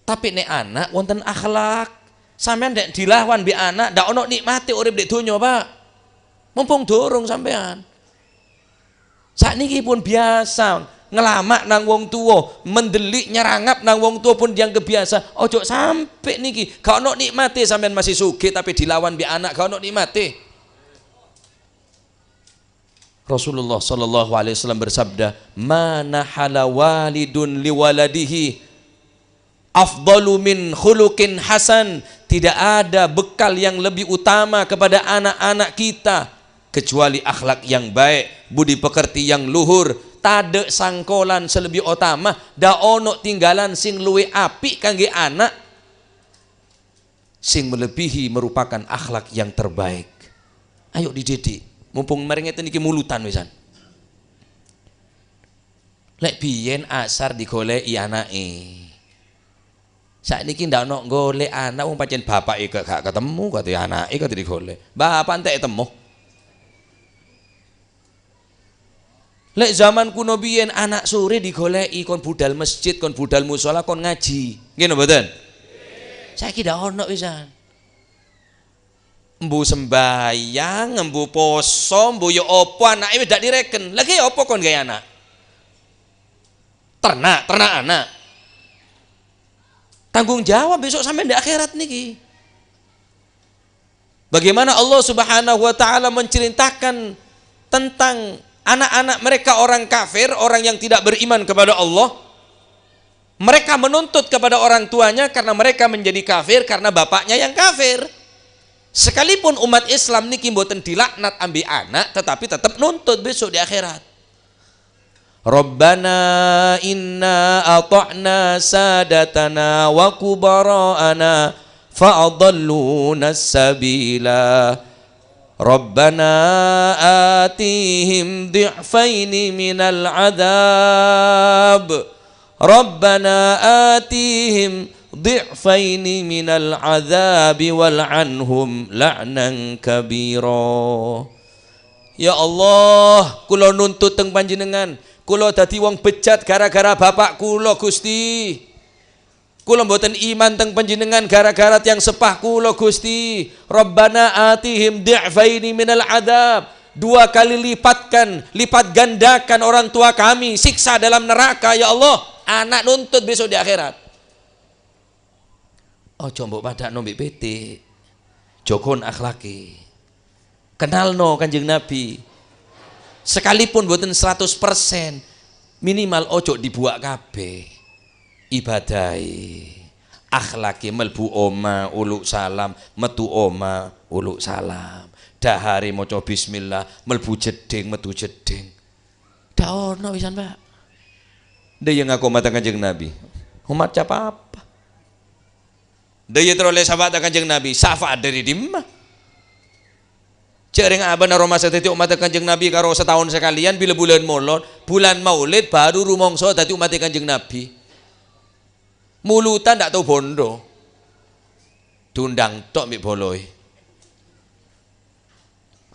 Tapi nek anak wonten akhlak, sampean nek dilawan mbek anak ndak ono nikmate urip ndek donya, Pak. Mumpung dorong sampean. Sakniki pun biasa ngelamak nang wong tua, mendelik nyerangap nang wong tua pun dianggap biasa. Ojo sampe niki gak ono nikmate sampean masih sugih tapi dilawan mbek anak gak ono nikmate. Rasulullah sallallahu alaihi wasallam bersabda, "Mana hala walidun liwaladihi afdalu min khuluqin hasan." Tidak ada bekal yang lebih utama kepada anak-anak kita kecuali akhlak yang baik, budi pekerti yang luhur. Tade sangkolan selebih utama, da ono tinggalan sing luwe apik kangge anak sing melebihi merupakan akhlak yang terbaik. Ayo dididik, mumpung mering ngeten iki mulutan wisan. Lek biyen asar digoleki anake. Sakniki ndak ono golek anak wong pancen bapake gak ketemu kate anake kate digolek. Bapak entek temu. Lek zaman kuno biyen anak sore digoleki kon budal masjid, kon budal musala, kon ngaji. Nggih napa mboten? Saiki ndak ono wisan. Embu sembayang, embu poso, embu ya apa anake wis ndak direken. Lagi ya apa kon gawe anak? Ternak, ternak anak. Tanggung jawab besok sampai di akhirat niki. Bagaimana Allah Subhanahu wa taala menceritakan tentang anak-anak mereka orang kafir, orang yang tidak beriman kepada Allah. Mereka menuntut kepada orang tuanya karena mereka menjadi kafir karena bapaknya yang kafir. Sekalipun umat Islam niki mboten dilaknat ambil anak, tetapi tetap nuntut besok di akhirat. Rabbana inna ata'na sadatana wa kubara'ana fa'adalluna sabila. Rabbana atihim di'faini minal adab. Rabbana atihim di'faini minal azabi wal'anhum la'nan kabira. Ya Allah, kula nuntut teng panjenengan. Kula dadi wong bejat gara-gara bapak kula Gusti. Kula mboten iman teng panjenengan gara-gara tiyang sepah kula Gusti. Rabbana atihim di'faini minal adab. Dua kali lipatkan, lipat gandakan orang tua kami siksa dalam neraka ya Allah. Anak nuntut besok di akhirat. Ojo mbok padakno mbek PT. Jokon akhlaki. Kenalno Kanjeng Nabi. Sekalipun mboten 100%, minimal ojo dibuak kabeh. Ibadahe, akhlake mlebu oma uluk salam, metu oma uluk salam. Dahare maca bismillah, mlebu jeding metu jeding. Dak ono pisan, Pak. Dia yang ngaku umat Kanjeng Nabi. Umat siapa apa? Dia teroleh syafaat Kanjeng Nabi, syafaat dari dimah. Jering abana Roma dadi umat Kanjeng Nabi karo setahun sekalian bila bulan Maulid, bulan Maulid baru rumangsa dadi umat Kanjeng Nabi. Mulutan ndak tau bondo. Diundang tok mbek boloe.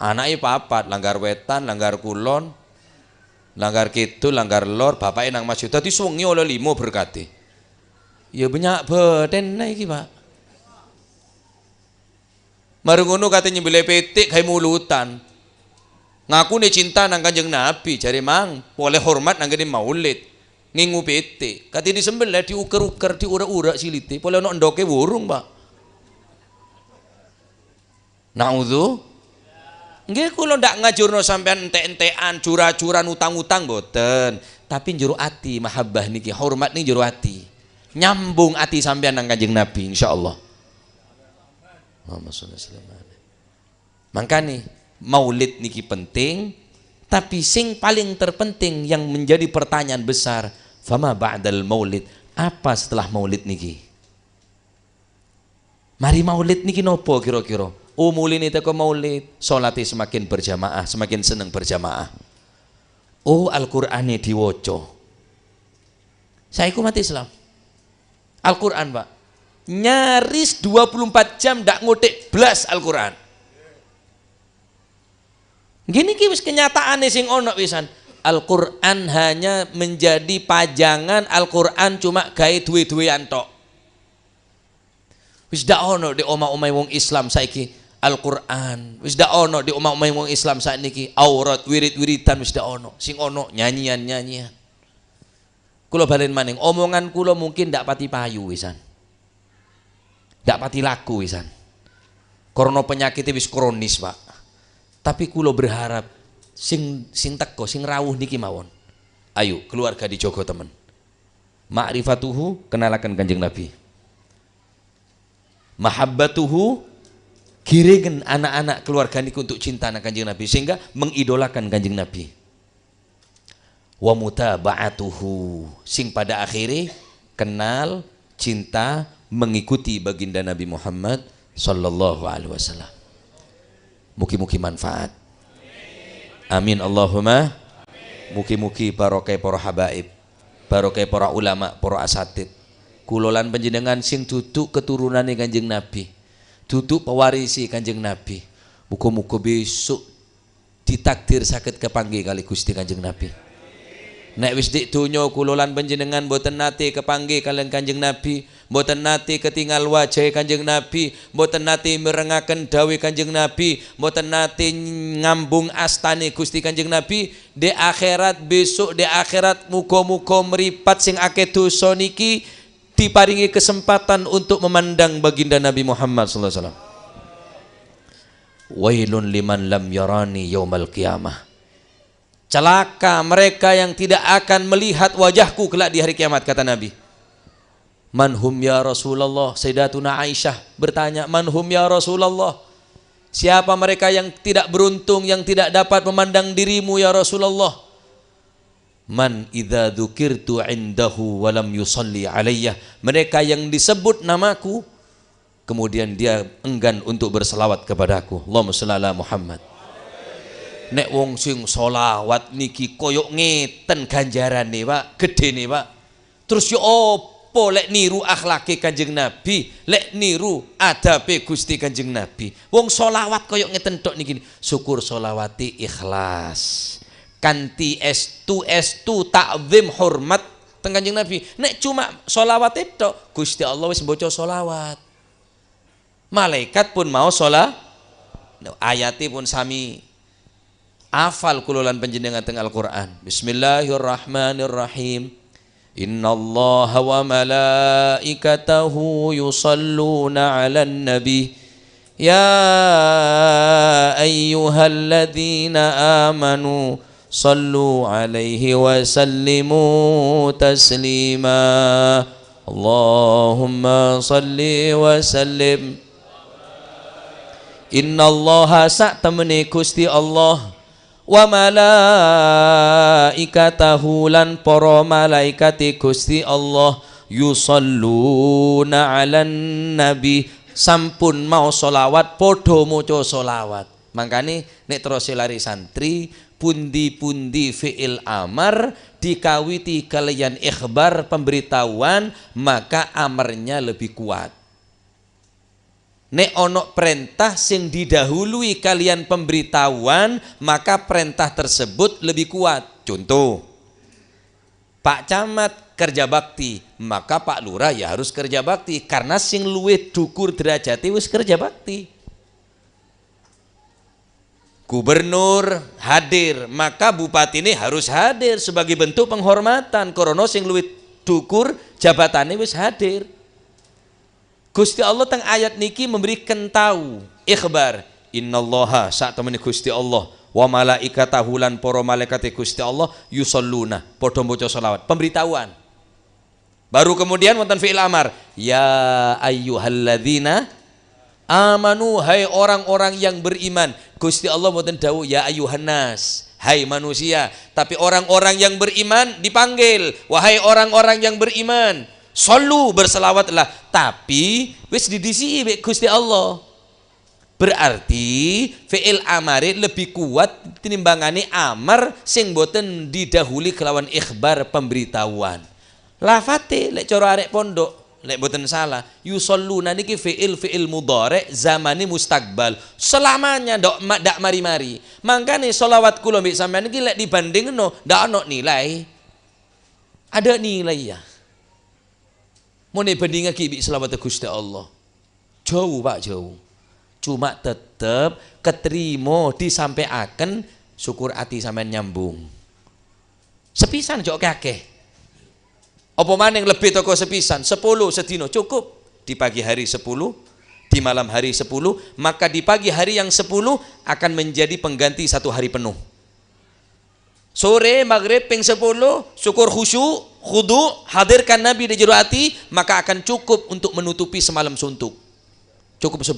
Anake papat, langgar wetan, langgar kulon, langgar kidul, langgar lor, bapake nang masjid. Dadi suwengi oleh limo berkate. Ya banyak beden iki, Pak. Mari ngono kate nyembelih pitik gawe mulutan. Ngakune cinta nang Kanjeng Nabi, jare mang boleh hormat nang kene maulid. Ngingu pitik, kate disembelih diuker-uker, diurek-urek silite, boleh ono ndoke wurung, Pak. Naudzu. Nggih kula ndak ngajurno sampean entek-entekan, jura-juran utang-utang mboten, tapi jero ati mahabbah niki, hormat niki jero ati. Nyambung ati sampean nang Kanjeng Nabi insyaallah. Muhammad sallallahu alaihi wasallam. Makane maulid niki penting, tapi sing paling terpenting yang menjadi pertanyaan besar, fama ba'dal maulid? Apa setelah maulid niki? Mari maulid niki nopo kira-kira? Oh muline teko maulid, salate semakin berjamaah, semakin seneng berjamaah. Oh Al-Qur'ane diwaca. Saya umat Islam. Al-Qur'an, Pak. Nyaris 24 jam ndak ngotik blas Al-Qur'an. Gini ki wis kenyataane sing ono pisan. Al-Qur'an hanya menjadi pajangan, Al-Qur'an cuma gawe duwe-duwean tok. Wis ndak ono di omah-omah wong Islam saiki Al-Qur'an. Wis ndak ono di omah-omah wong Islam saiki aurat wirid-wiridan wis ndak ono. Sing ono nyanyian-nyanyian. Kula balen maning, omongan kula mungkin ndak pati payu wisan. Ndak pati laku wisan. Karena penyakitnya wis kronis, Pak. Tapi kula berharap sing sing teko, sing rawuh niki mawon. Ayo keluarga dijogo temen. Ma'rifatuhu, kenalakan Kanjeng Nabi. Mahabbatuhu, giringen anak-anak keluarga niku untuk cinta nang Kanjeng Nabi sehingga mengidolakan Kanjeng Nabi. Wa mutaba'atuhu, sing pada akhirnya kenal, cinta, mengikuti baginda Nabi Muhammad sallallahu alaihi wasallam. Mugi-mugi manfaat. Amin Allahumma. Mugi-mugi barokah para habaib, barokah para ulama, para asatid. Kula lan panjenengan sing duduk keturunane Kanjeng Nabi, duduk pewarisi Kanjeng Nabi. Muga-muga besok ditakdir saged kepanggih kali Gusti Kanjeng Nabi. Nek wis dik donya kula lan panjenengan mboten nate kepanggih kalian Kanjeng Nabi, mboten nate ketingal wajah Kanjeng Nabi, mboten nate mirengaken dawuh Kanjeng Nabi, mboten nate ngambung astane Gusti Kanjeng Nabi, di akhirat besok di akhirat muga-muga mripat sing akeh dosa niki diparingi kesempatan untuk memandang baginda Nabi Muhammad sallallahu alaihi wasallam. Wailun liman lam yarani yaumal qiyamah. Celaka mereka yang tidak akan melihat wajahku kelak di hari kiamat, kata Nabi. Manhum ya Rasulullah? Sayyidatuna Aisyah bertanya, manhum ya Rasulullah? Siapa mereka yang tidak beruntung, yang tidak dapat memandang dirimu ya Rasulullah? Man idza dzukirtu indahu wa lam yusalli alaiyah. Mereka yang disebut namaku kemudian dia enggan untuk berselawat kepadaku. Allahumma shalli ala Muhammad. Nek wong sing solawat niki koyok ngeten ganjarane, Pak, gedene, Pak. Terus yo opo lek niru akhlake Kanjeng Nabi, lek niru adabe Gusti Kanjeng Nabi. Wong solawat koyok ngeten tok niki, syukur solawati ikhlas. Kanthi estu estu takzim hormat teng Kanjeng Nabi. Nek cuma solawat tok, Gusti Allah wis maca solawat. Malaikat pun mau sholat, ayate pun sami hafal kula lan panjenengan teng Al-Qur'an. Bismillahirrahmanirrahim. Innallaha wa malaikatahu yusalluna 'alan nabi. Ya ayyuhalladzina amanu Sallu alaihi wa sallimu taslima. Allahumma salli wa sallim. Innallaha sak temene Gusti Allah wa malaikatahu lan para malaikate Gusti Allah yusalluna 'alan nabi sampun mau solawat padha maca solawat. Mangkane nek terus lari santri pundi-pundi fi'il amar dikawiti kalian ikhbar pemberitahuan maka amarnya lebih kuat. Nek ono perintah sing didahului kalian pemberitahuan maka perintah tersebut lebih kuat. Contoh, Pak Camat kerja bakti, maka Pak Lurah ya harus kerja bakti karena sing luwih dukur derajate wis kerja bakti. Gubernur hadir, maka bupati ini harus hadir sebagai bentuk penghormatan karena sing luwih dukur jabatane wis hadir. Gusti Allah teng ayat niki memberikan tahu ikhbar innallaha sak temene Gusti Allah wa malaikatahu lan para malaikate Gusti Allah yusalluna padha maca selawat pemberitahuan. Baru kemudian wonten fi'il amar ya ayyuhalladzina amanu hai orang-orang yang beriman. Gusti Allah wonten dawuh ya ayyuhannas hai manusia, tapi orang-orang yang beriman dipanggil wahai orang-orang yang beriman sallu berselawatlah, tapi wis didisiki mbek Gusti Allah. Berarti fi'il amare lebih kuat tinimbangane amar sing boten didahului kelawan ikhbar pemberitahuan. Lafate lek cara arek pondok lek boten salah yusalluna niki fi'il fi'il mudhari zamani mustakbal selamanya dok dak mari-mari. Mangkane selawat kula mbek sampean niki lek dibandingno ndak ono nilai. Ada nilai ya. Mau bandingake mbek selawat Gusti Allah. Jauh Pak, jauh. Cuma tetep keterima disampaikan syukur ati sampean nyambung. Sepisan jok akeh. Apa maning lebih toko sepisan 10 sedino cukup. Di pagi hari 10, di malam hari 10, maka di pagi hari yang 10 akan menjadi pengganti satu hari penuh. Sore maghrib ping 10 syukur khusyuk khudu hadirkan Nabi di jero ati maka akan cukup untuk menutupi semalam suntuk. Cukup 10.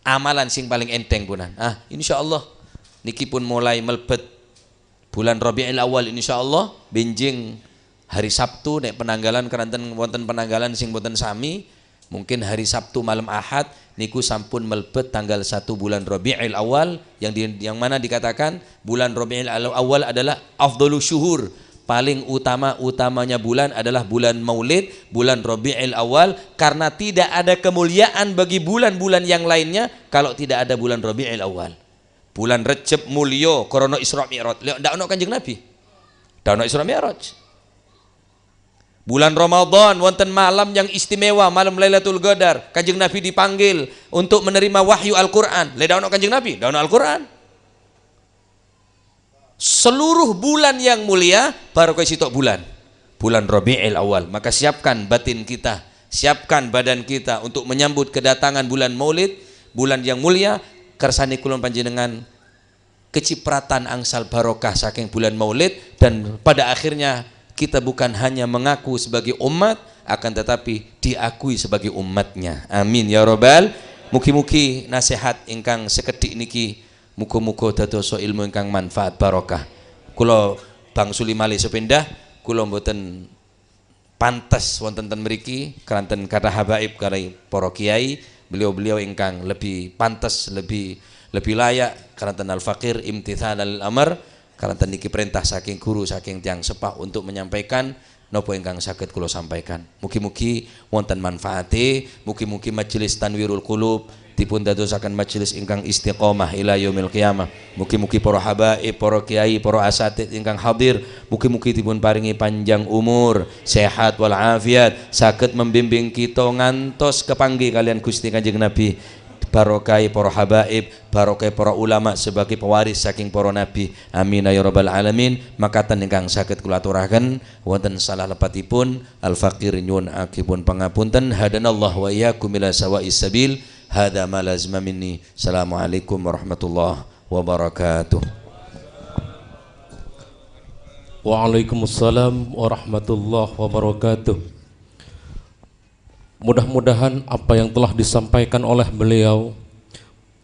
Amalan sing paling enteng punan. Ah, insyaallah niki pun mulai melebet bulan Rabiul Awal insyaallah benjing hari Sabtu nek penanggalan keranten wonten penanggalan sing boten sami mungkin hari Sabtu malam Ahad niku sampun melebet tanggal 1 bulan Rabiul Awal yang mana dikatakan bulan Rabiul Awal adalah afdhalu syuhur, paling utama-utamanya bulan adalah bulan Maulid, bulan Rabiul Awal, karena tidak ada kemuliaan bagi bulan-bulan yang lainnya kalau tidak ada bulan Rabiul Awal. Bulan Recep mulya krana Isra Mi'raj. Lek ndak ono Kanjeng Nabi. Ndak ono Isra Mi'raj. Bulan Ramadan wonten malam yang istimewa, malam Lailatul Qadar, Kanjeng Nabi dipanggil untuk menerima wahyu Al-Qur'an. Lek ndak ono Kanjeng Nabi, ndak ono Al-Qur'an. Seluruh bulan yang mulia baru ke sitok bulan, bulan Rabiul Awal. Maka siapkan batin kita, siapkan badan kita untuk menyambut kedatangan bulan Maulid, bulan yang mulia. Kersane kula panjenengan kecipratan angsal barokah saking bulan Maulid, dan pada akhirnya kita bukan hanya mengaku sebagai umat, akan tetapi diakui sebagai umatnya. Amin ya robbal. Mugi-mugi nasihat ingkang sekedhik niki muga-muga dadosa ilmu ingkang manfaat barokah. Kula bangsuli malih sepindah, kula mboten pantes wonten ten mriki keranten kathah habaib kali para kiai, beliau-beliau ingkang lebih pantes, lebih layak keranten al-faqir imtithalal amr, keranten niki perintah saking guru saking tiyang sepah untuk menyampaikan napa ingkang saged kula sampaikan. Mugi-mugi wonten manfaate, mugi-mugi majelis Tanwirul Qulub dipun dadosaken majelis ingkang istiqomah ila yaumil qiyamah. Mugi-mugi para habaib, para kiai, para asatid ingkang hadir, mugi-mugi dipun paringi panjang umur, sehat wal afiat, saged membimbing kita ngantos kepanggih kalian Gusti Kanjeng Nabi. Barokai para habaib, barokai para ulama sebagai pewaris saking para nabi. Amin ya rabbal alamin. Makaten ingkang saged kula aturaken wonten salah lepatipun al-faqir nyuwun akipun pangapunten. Hadanallah wa iyyakum ila sawa'is sabil. Hadza ma lazima minni. Assalamualaikum warahmatullahi wabarakatuh. Waalaikumsalam warahmatullahi wabarakatuh. Mudah-mudahan apa yang telah disampaikan oleh beliau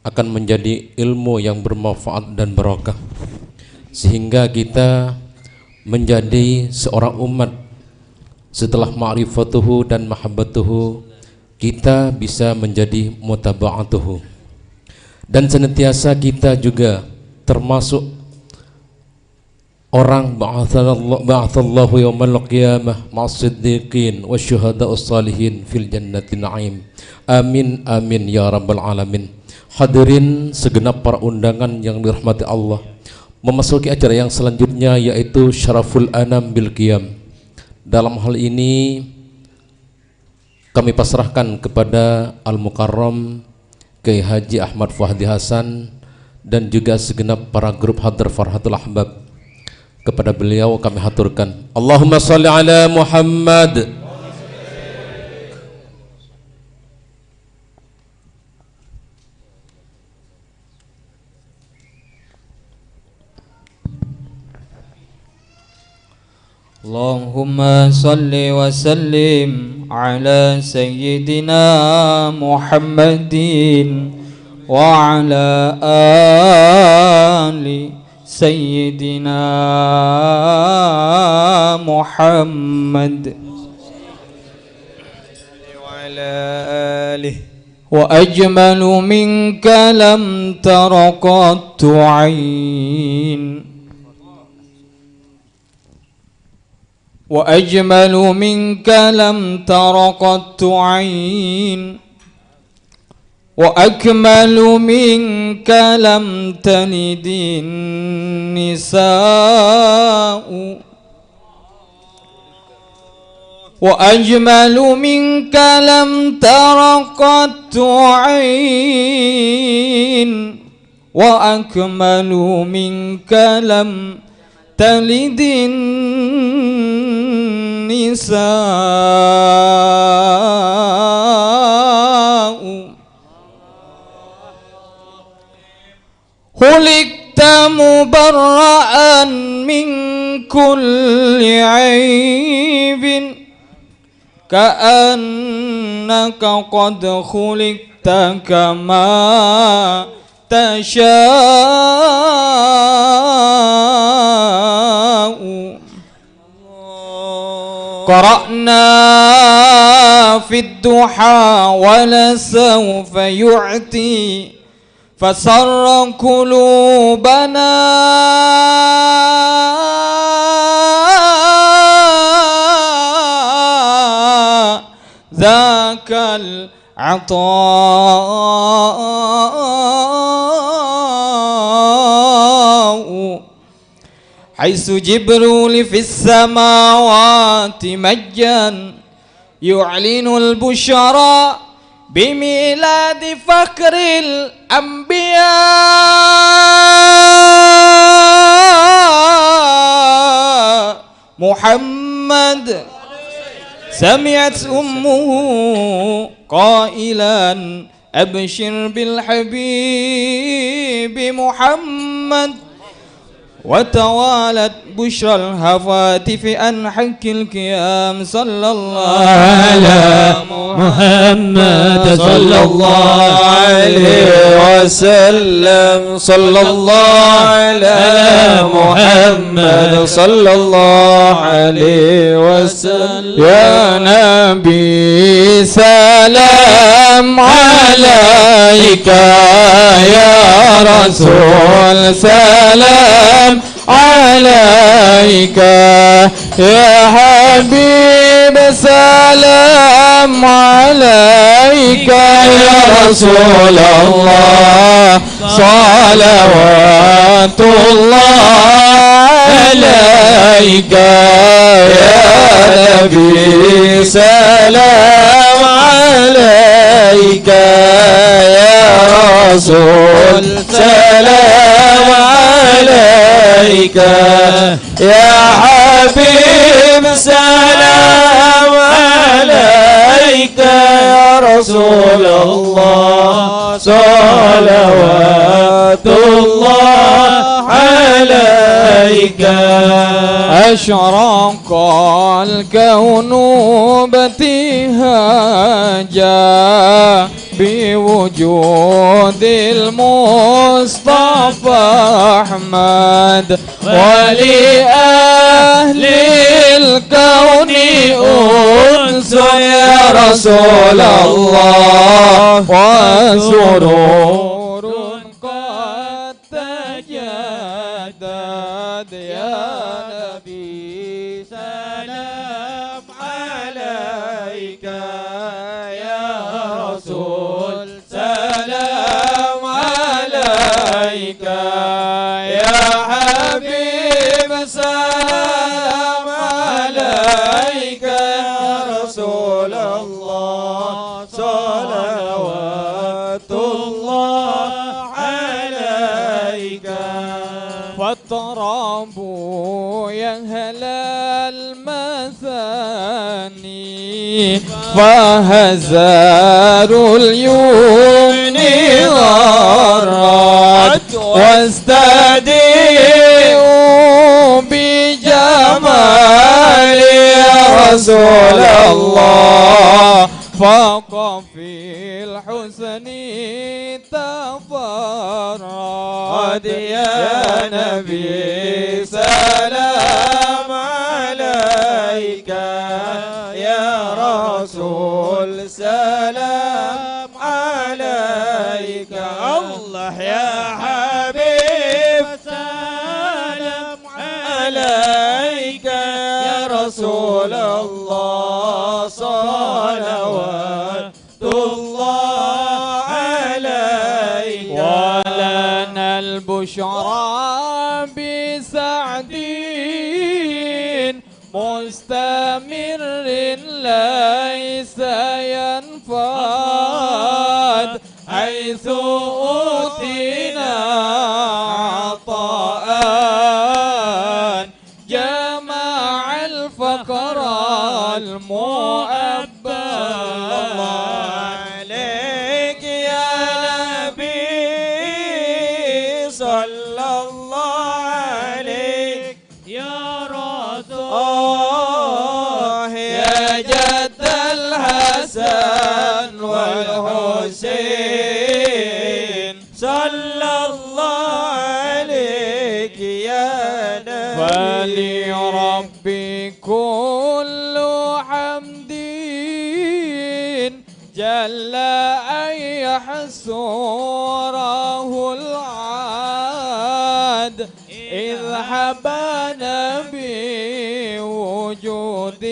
akan menjadi ilmu yang bermanfaat dan barokah, sehingga kita menjadi seorang umat setelah ma'rifatuhu dan mahabbatuhu, kita bisa menjadi mutaba'atuhu. Dan senantiasa kita juga termasuk orang ba'athallahu yaumal qiyamah ma'as-siddiqin wasyuhada'us salihin fil jannati na'im. Amin amin ya rabbal alamin. Hadirin segenap para undangan yang dirahmati Allah, memasuki acara yang selanjutnya yaitu Syaraful Anam bil Qiyam. Dalam hal ini kami pasrahkan kepada Al-Mukarram Kiai Haji Ahmad Fuhadi Hasan dan juga segenap para grup Hadar Farhatul Ahbab. Kepada beliau kami haturkan Allahumma salli ala Muhammad. Allahumma salli wa sallim ala sayyidina Muhammadin wa ala ali sayyidina Muhammad wa ala alihi. Wa ajmalu minka lam tara qattu ain, وأجمل منك لم تر قط عين، وأكمل منك لم تلد النساء، وأجمل منك لم تر قط عين، وأكمل منك لم تلد النساء. خلقت مبرأ من كل عيب، كأنك قد خلقت كما تشاء. قرأنا في الضحى ولسوف يعطي، فسر قلوبنا ذاك العطاء. حيث جبريل في السماوات مجا يعلن البشرى بميلاد فخر الأنبياء محمد. سمعت أمه قائلا أبشر بالحبيب محمد، وتوالت بشرى الهواتف عن حق القيام. صلى الله على محمد صلى الله عليه وسلم، صلى الله على محمد صلى الله عليه وسلم. يا نبي سلام عليك، يا رسول سلام عليك، يا حبيب سلام عليك، يا رسول الله صلوات الله عليك، يا نبي سلام عليك، يا رسول سلام عليك، يا حبيب سلام عليك، يا رسول الله صلوات الله عليك. أشرق الكون ابتهاجا بوجود المصطفى أحمد، ولأهل الكون أنس يا رسول الله، وسرور قد تجدد. يا نبي سلام عليك، يا رسول سلام عليك، يا حبيب سلام عليك، يا رسول الله صلوات الله عليك. فاضربوا يا أهل المثاني فهزار اليمن غرت، واستديئوا بجمال يا رسول الله، فوق في الحسن تفرد. يا نبي سلام عليك، يا رسول سلام عليك، الله يا حبيب سلام عليك، يا رسول الله صلوات الله عليك. ولنا البشرى بسعد مستمر ليس ينفاد، حيث أوتينا عطاء جمع الفقر المؤبد. عليك يا نبي صلى الله عليك يا رسول الله، يا جد الحسن والحسين صلى الله عليك يا نبي. فلربي كل حمد جل أن يحصره العاد، إذ حبانا بوجود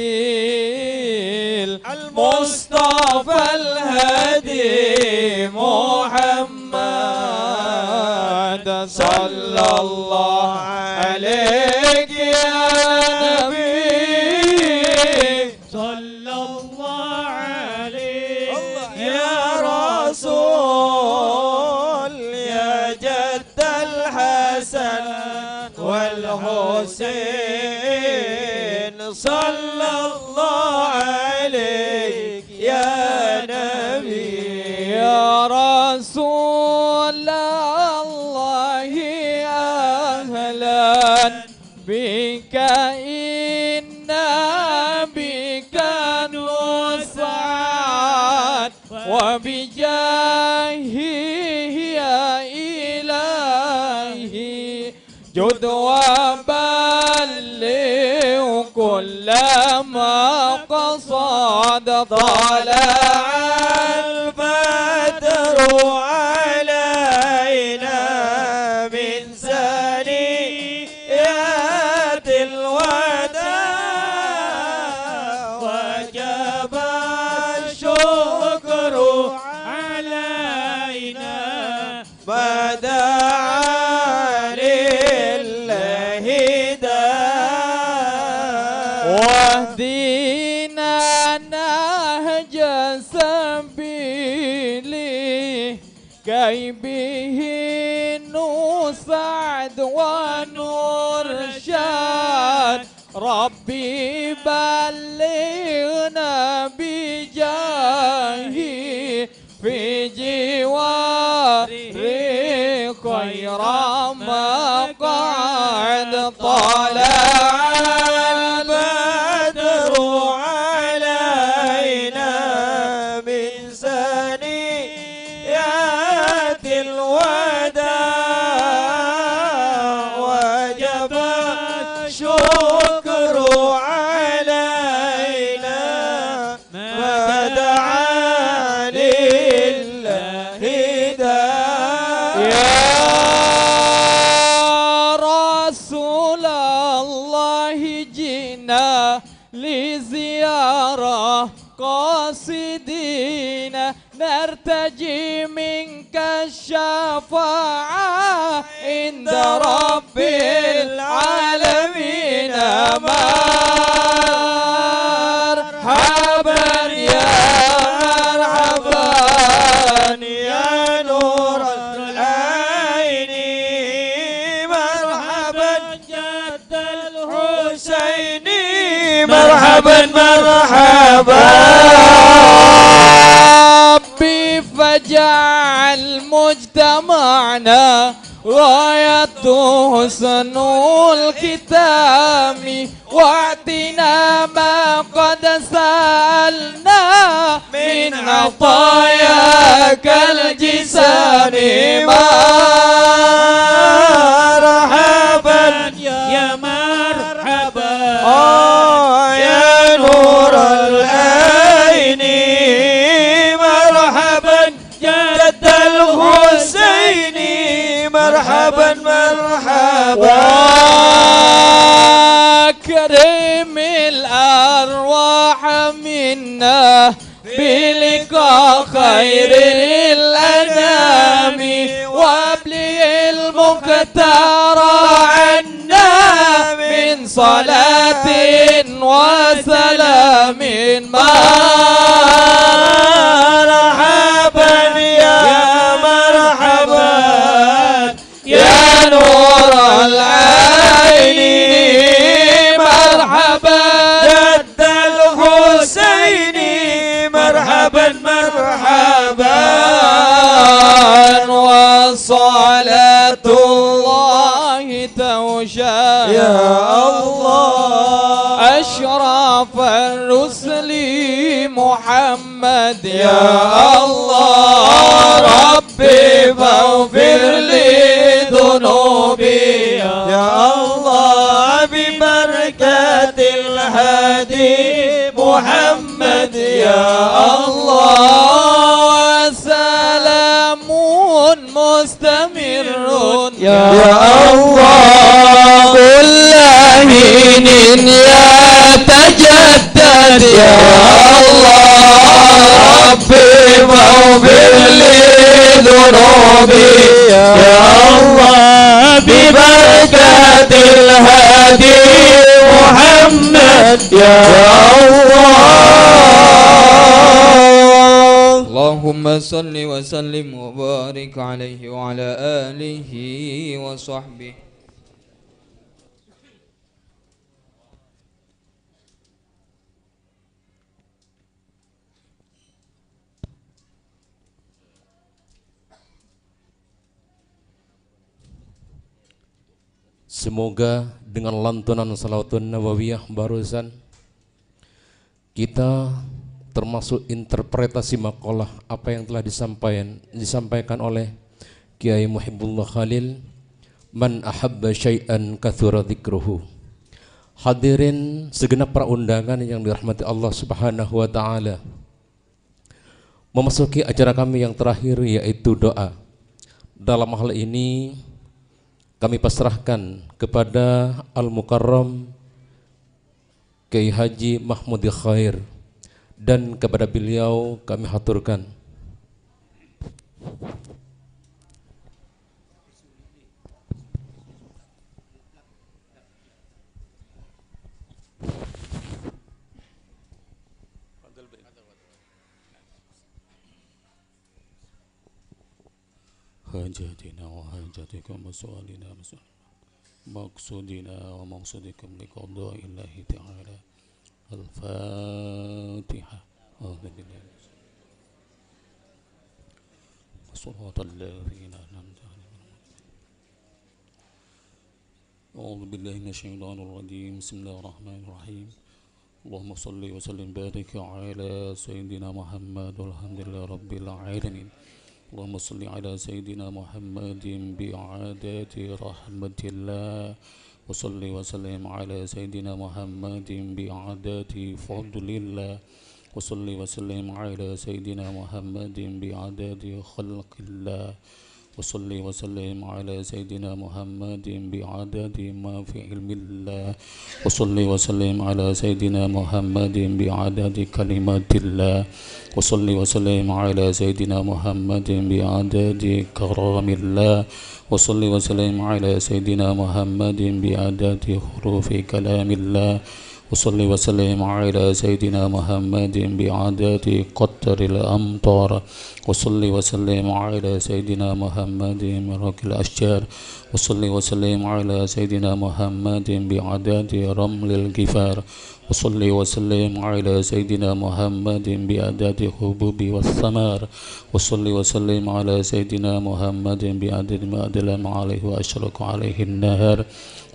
المصطفى الهدي محمد صلى الله عليك يا نبي، صلى الله عليك يا رسول، يا جد الحسن والحسين صلى الله عليك يا نبي. يا رسول الله أهلا بك، إنا بك نسعد، وبجاهه يا إلهي جد وبلغ كل ما قصد. طلع البدر علينا من ثنيات الوداع، وجب الشكر علينا ما دعا لله داع. واهدنا نهج سبيله كي به نسعد ونرشد، ربي بلغنا بجاهه في جواره خير مقعد. طلع لزيارة قاصدين نرتجي منك الشفاعة عند رب العالمين. مرحبا يا مرحبا يا نور العين، مرحبا جد الحسين، مرحبا مرحبا. ربي فاجعل مجتمعنا غاية حسن الختام، واعطنا ما قد سألنا من عطاياك الجسام. مرحبا يا مرحبا يا نور العين، مرحبا جد الحسين، مرحبا مرحبا. وأكرم الأرواح منا بلقاء خير الأنام، وابلي المختار عنا من صلاة وسلام. مرحبا يا مرحبا يا نور العين، مرحبا جد الحسين، مرحبا مرحبا. وصلاة الله توشى يا الله أشرف الرسل محمد. يا الله ربي فاغفر لي ذنوبي يا الله ببركة الهادي محمد. يا الله وسلام مستمر يا الله كل حين يتجدد. يا الله ربي فاغفر لي ذنوبي يا الله ببركة الهادي محمد. يا الله. اللهم صل وسلم وبارك عليه وعلى آله وصحبه. Semoga dengan lantunan salawatun nawawiyah barusan kita termasuk interpretasi makalah apa yang telah disampaikan oleh Kiai Muhibbullah Khalil, man ahabba syai'an kathura dzikruhu. Hadirin segenap para undangan yang dirahmati Allah Subhanahu wa taala, memasuki acara kami yang terakhir yaitu doa. Dalam hal ini kami pasrahkan kepada Al-Mukarram Kiai Haji Mahmudi Khair, dan kepada beliau kami haturkan. حاجاتنا وحاجاتكم وسؤالنا مقصودنا ومقصودكم لقضاء الله تعالى. الفاتحة. صراط الذين أنعمت عليهم. أعوذ بالله من الشيطان الرجيم. بسم الله الرحمن الرحيم. اللهم صل وسلم بارك على سيدنا محمد والحمد لله رب العالمين. اللهم صل على سيدنا محمد بعدد رحمة الله، وصل وسلم على سيدنا محمد بعدد فضل الله، وصل وسلم على سيدنا محمد بعدد خلق الله، وصلي وسلم على سيدنا محمد بعدد ما في علم الله وصلي وسلم على سيدنا محمد بعدد كلمات الله وصلي وسلم على سيدنا محمد بعدد كرام الله وصلي وسلم على سيدنا محمد بعدد حروف كلام الله وصلي وسلم على سيدنا محمد بعدد قطر الأمطار وصلي وسلم على سيدنا محمد مرق الأشجار وصلي وسلم على سيدنا محمد بعدد رمل الغفار وصلي وسلم على سيدنا محمد بعدد حبوب والثمار وصلي وسلم على سيدنا محمد بعدد ما أدلم عليه وأشرق عليه النهار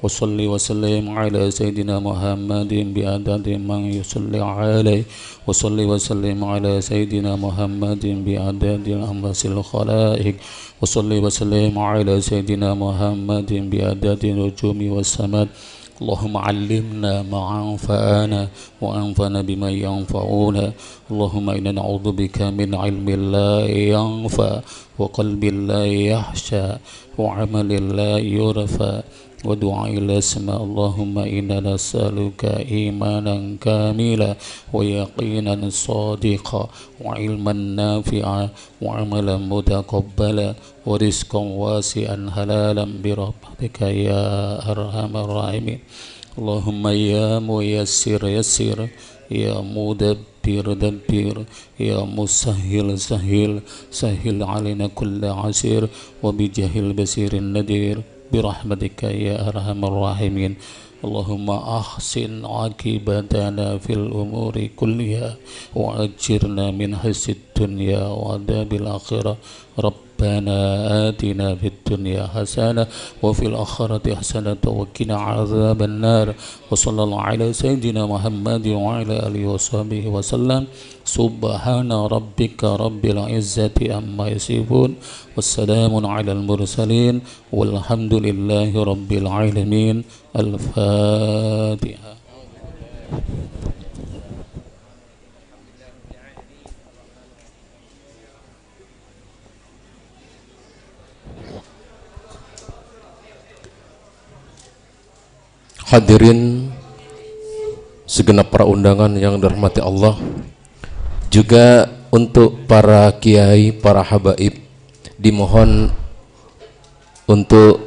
وصلي وسلم على سيدنا محمد بعدد من يصلي عليه وصلي وسلم على سيدنا محمد بعدد الأنفاس الخلائق وصلي وسلم على سيدنا محمد بعدد النجوم والسماء. اللهم علمنا ما ينفعنا وأنفعنا بما ينفعنا. اللهم إنا نعوذ بك من علم لا ينفع وقلب لا يخشى وعمل لا يرفع ودعاء لا يسمع. اللهم إنا نسألك إيمانا كاملا ويقينا صادقا وعلما نافعا وعملا متقبلا ورزقا واسعا حلالا برحمتك يا أرحم الراحمين. اللهم يا ميسر يسر يا مدبر دبر يا مسهل سهل سهل علينا كل عسير وبجاه البصير النذير برحمتك يا أرحم الراحمين. اللهم أحسن عاقبتنا في الأمور كلها وأجرنا من خزي الدنيا وعذاب الآخرة. ربنا آتنا في الدنيا حسنة وفي الآخرة حسنة وقنا عذاب النار. وصلى الله على سيدنا محمد وعلى آله وصحبه وسلم. سبحان ربك رب العزة عما يصفون والسلام على المرسلين والحمد لله رب العالمين. الفاتحة. Hadirin segenap para undangan yang dirahmati Allah, juga untuk para kiai, para habaib dimohon untuk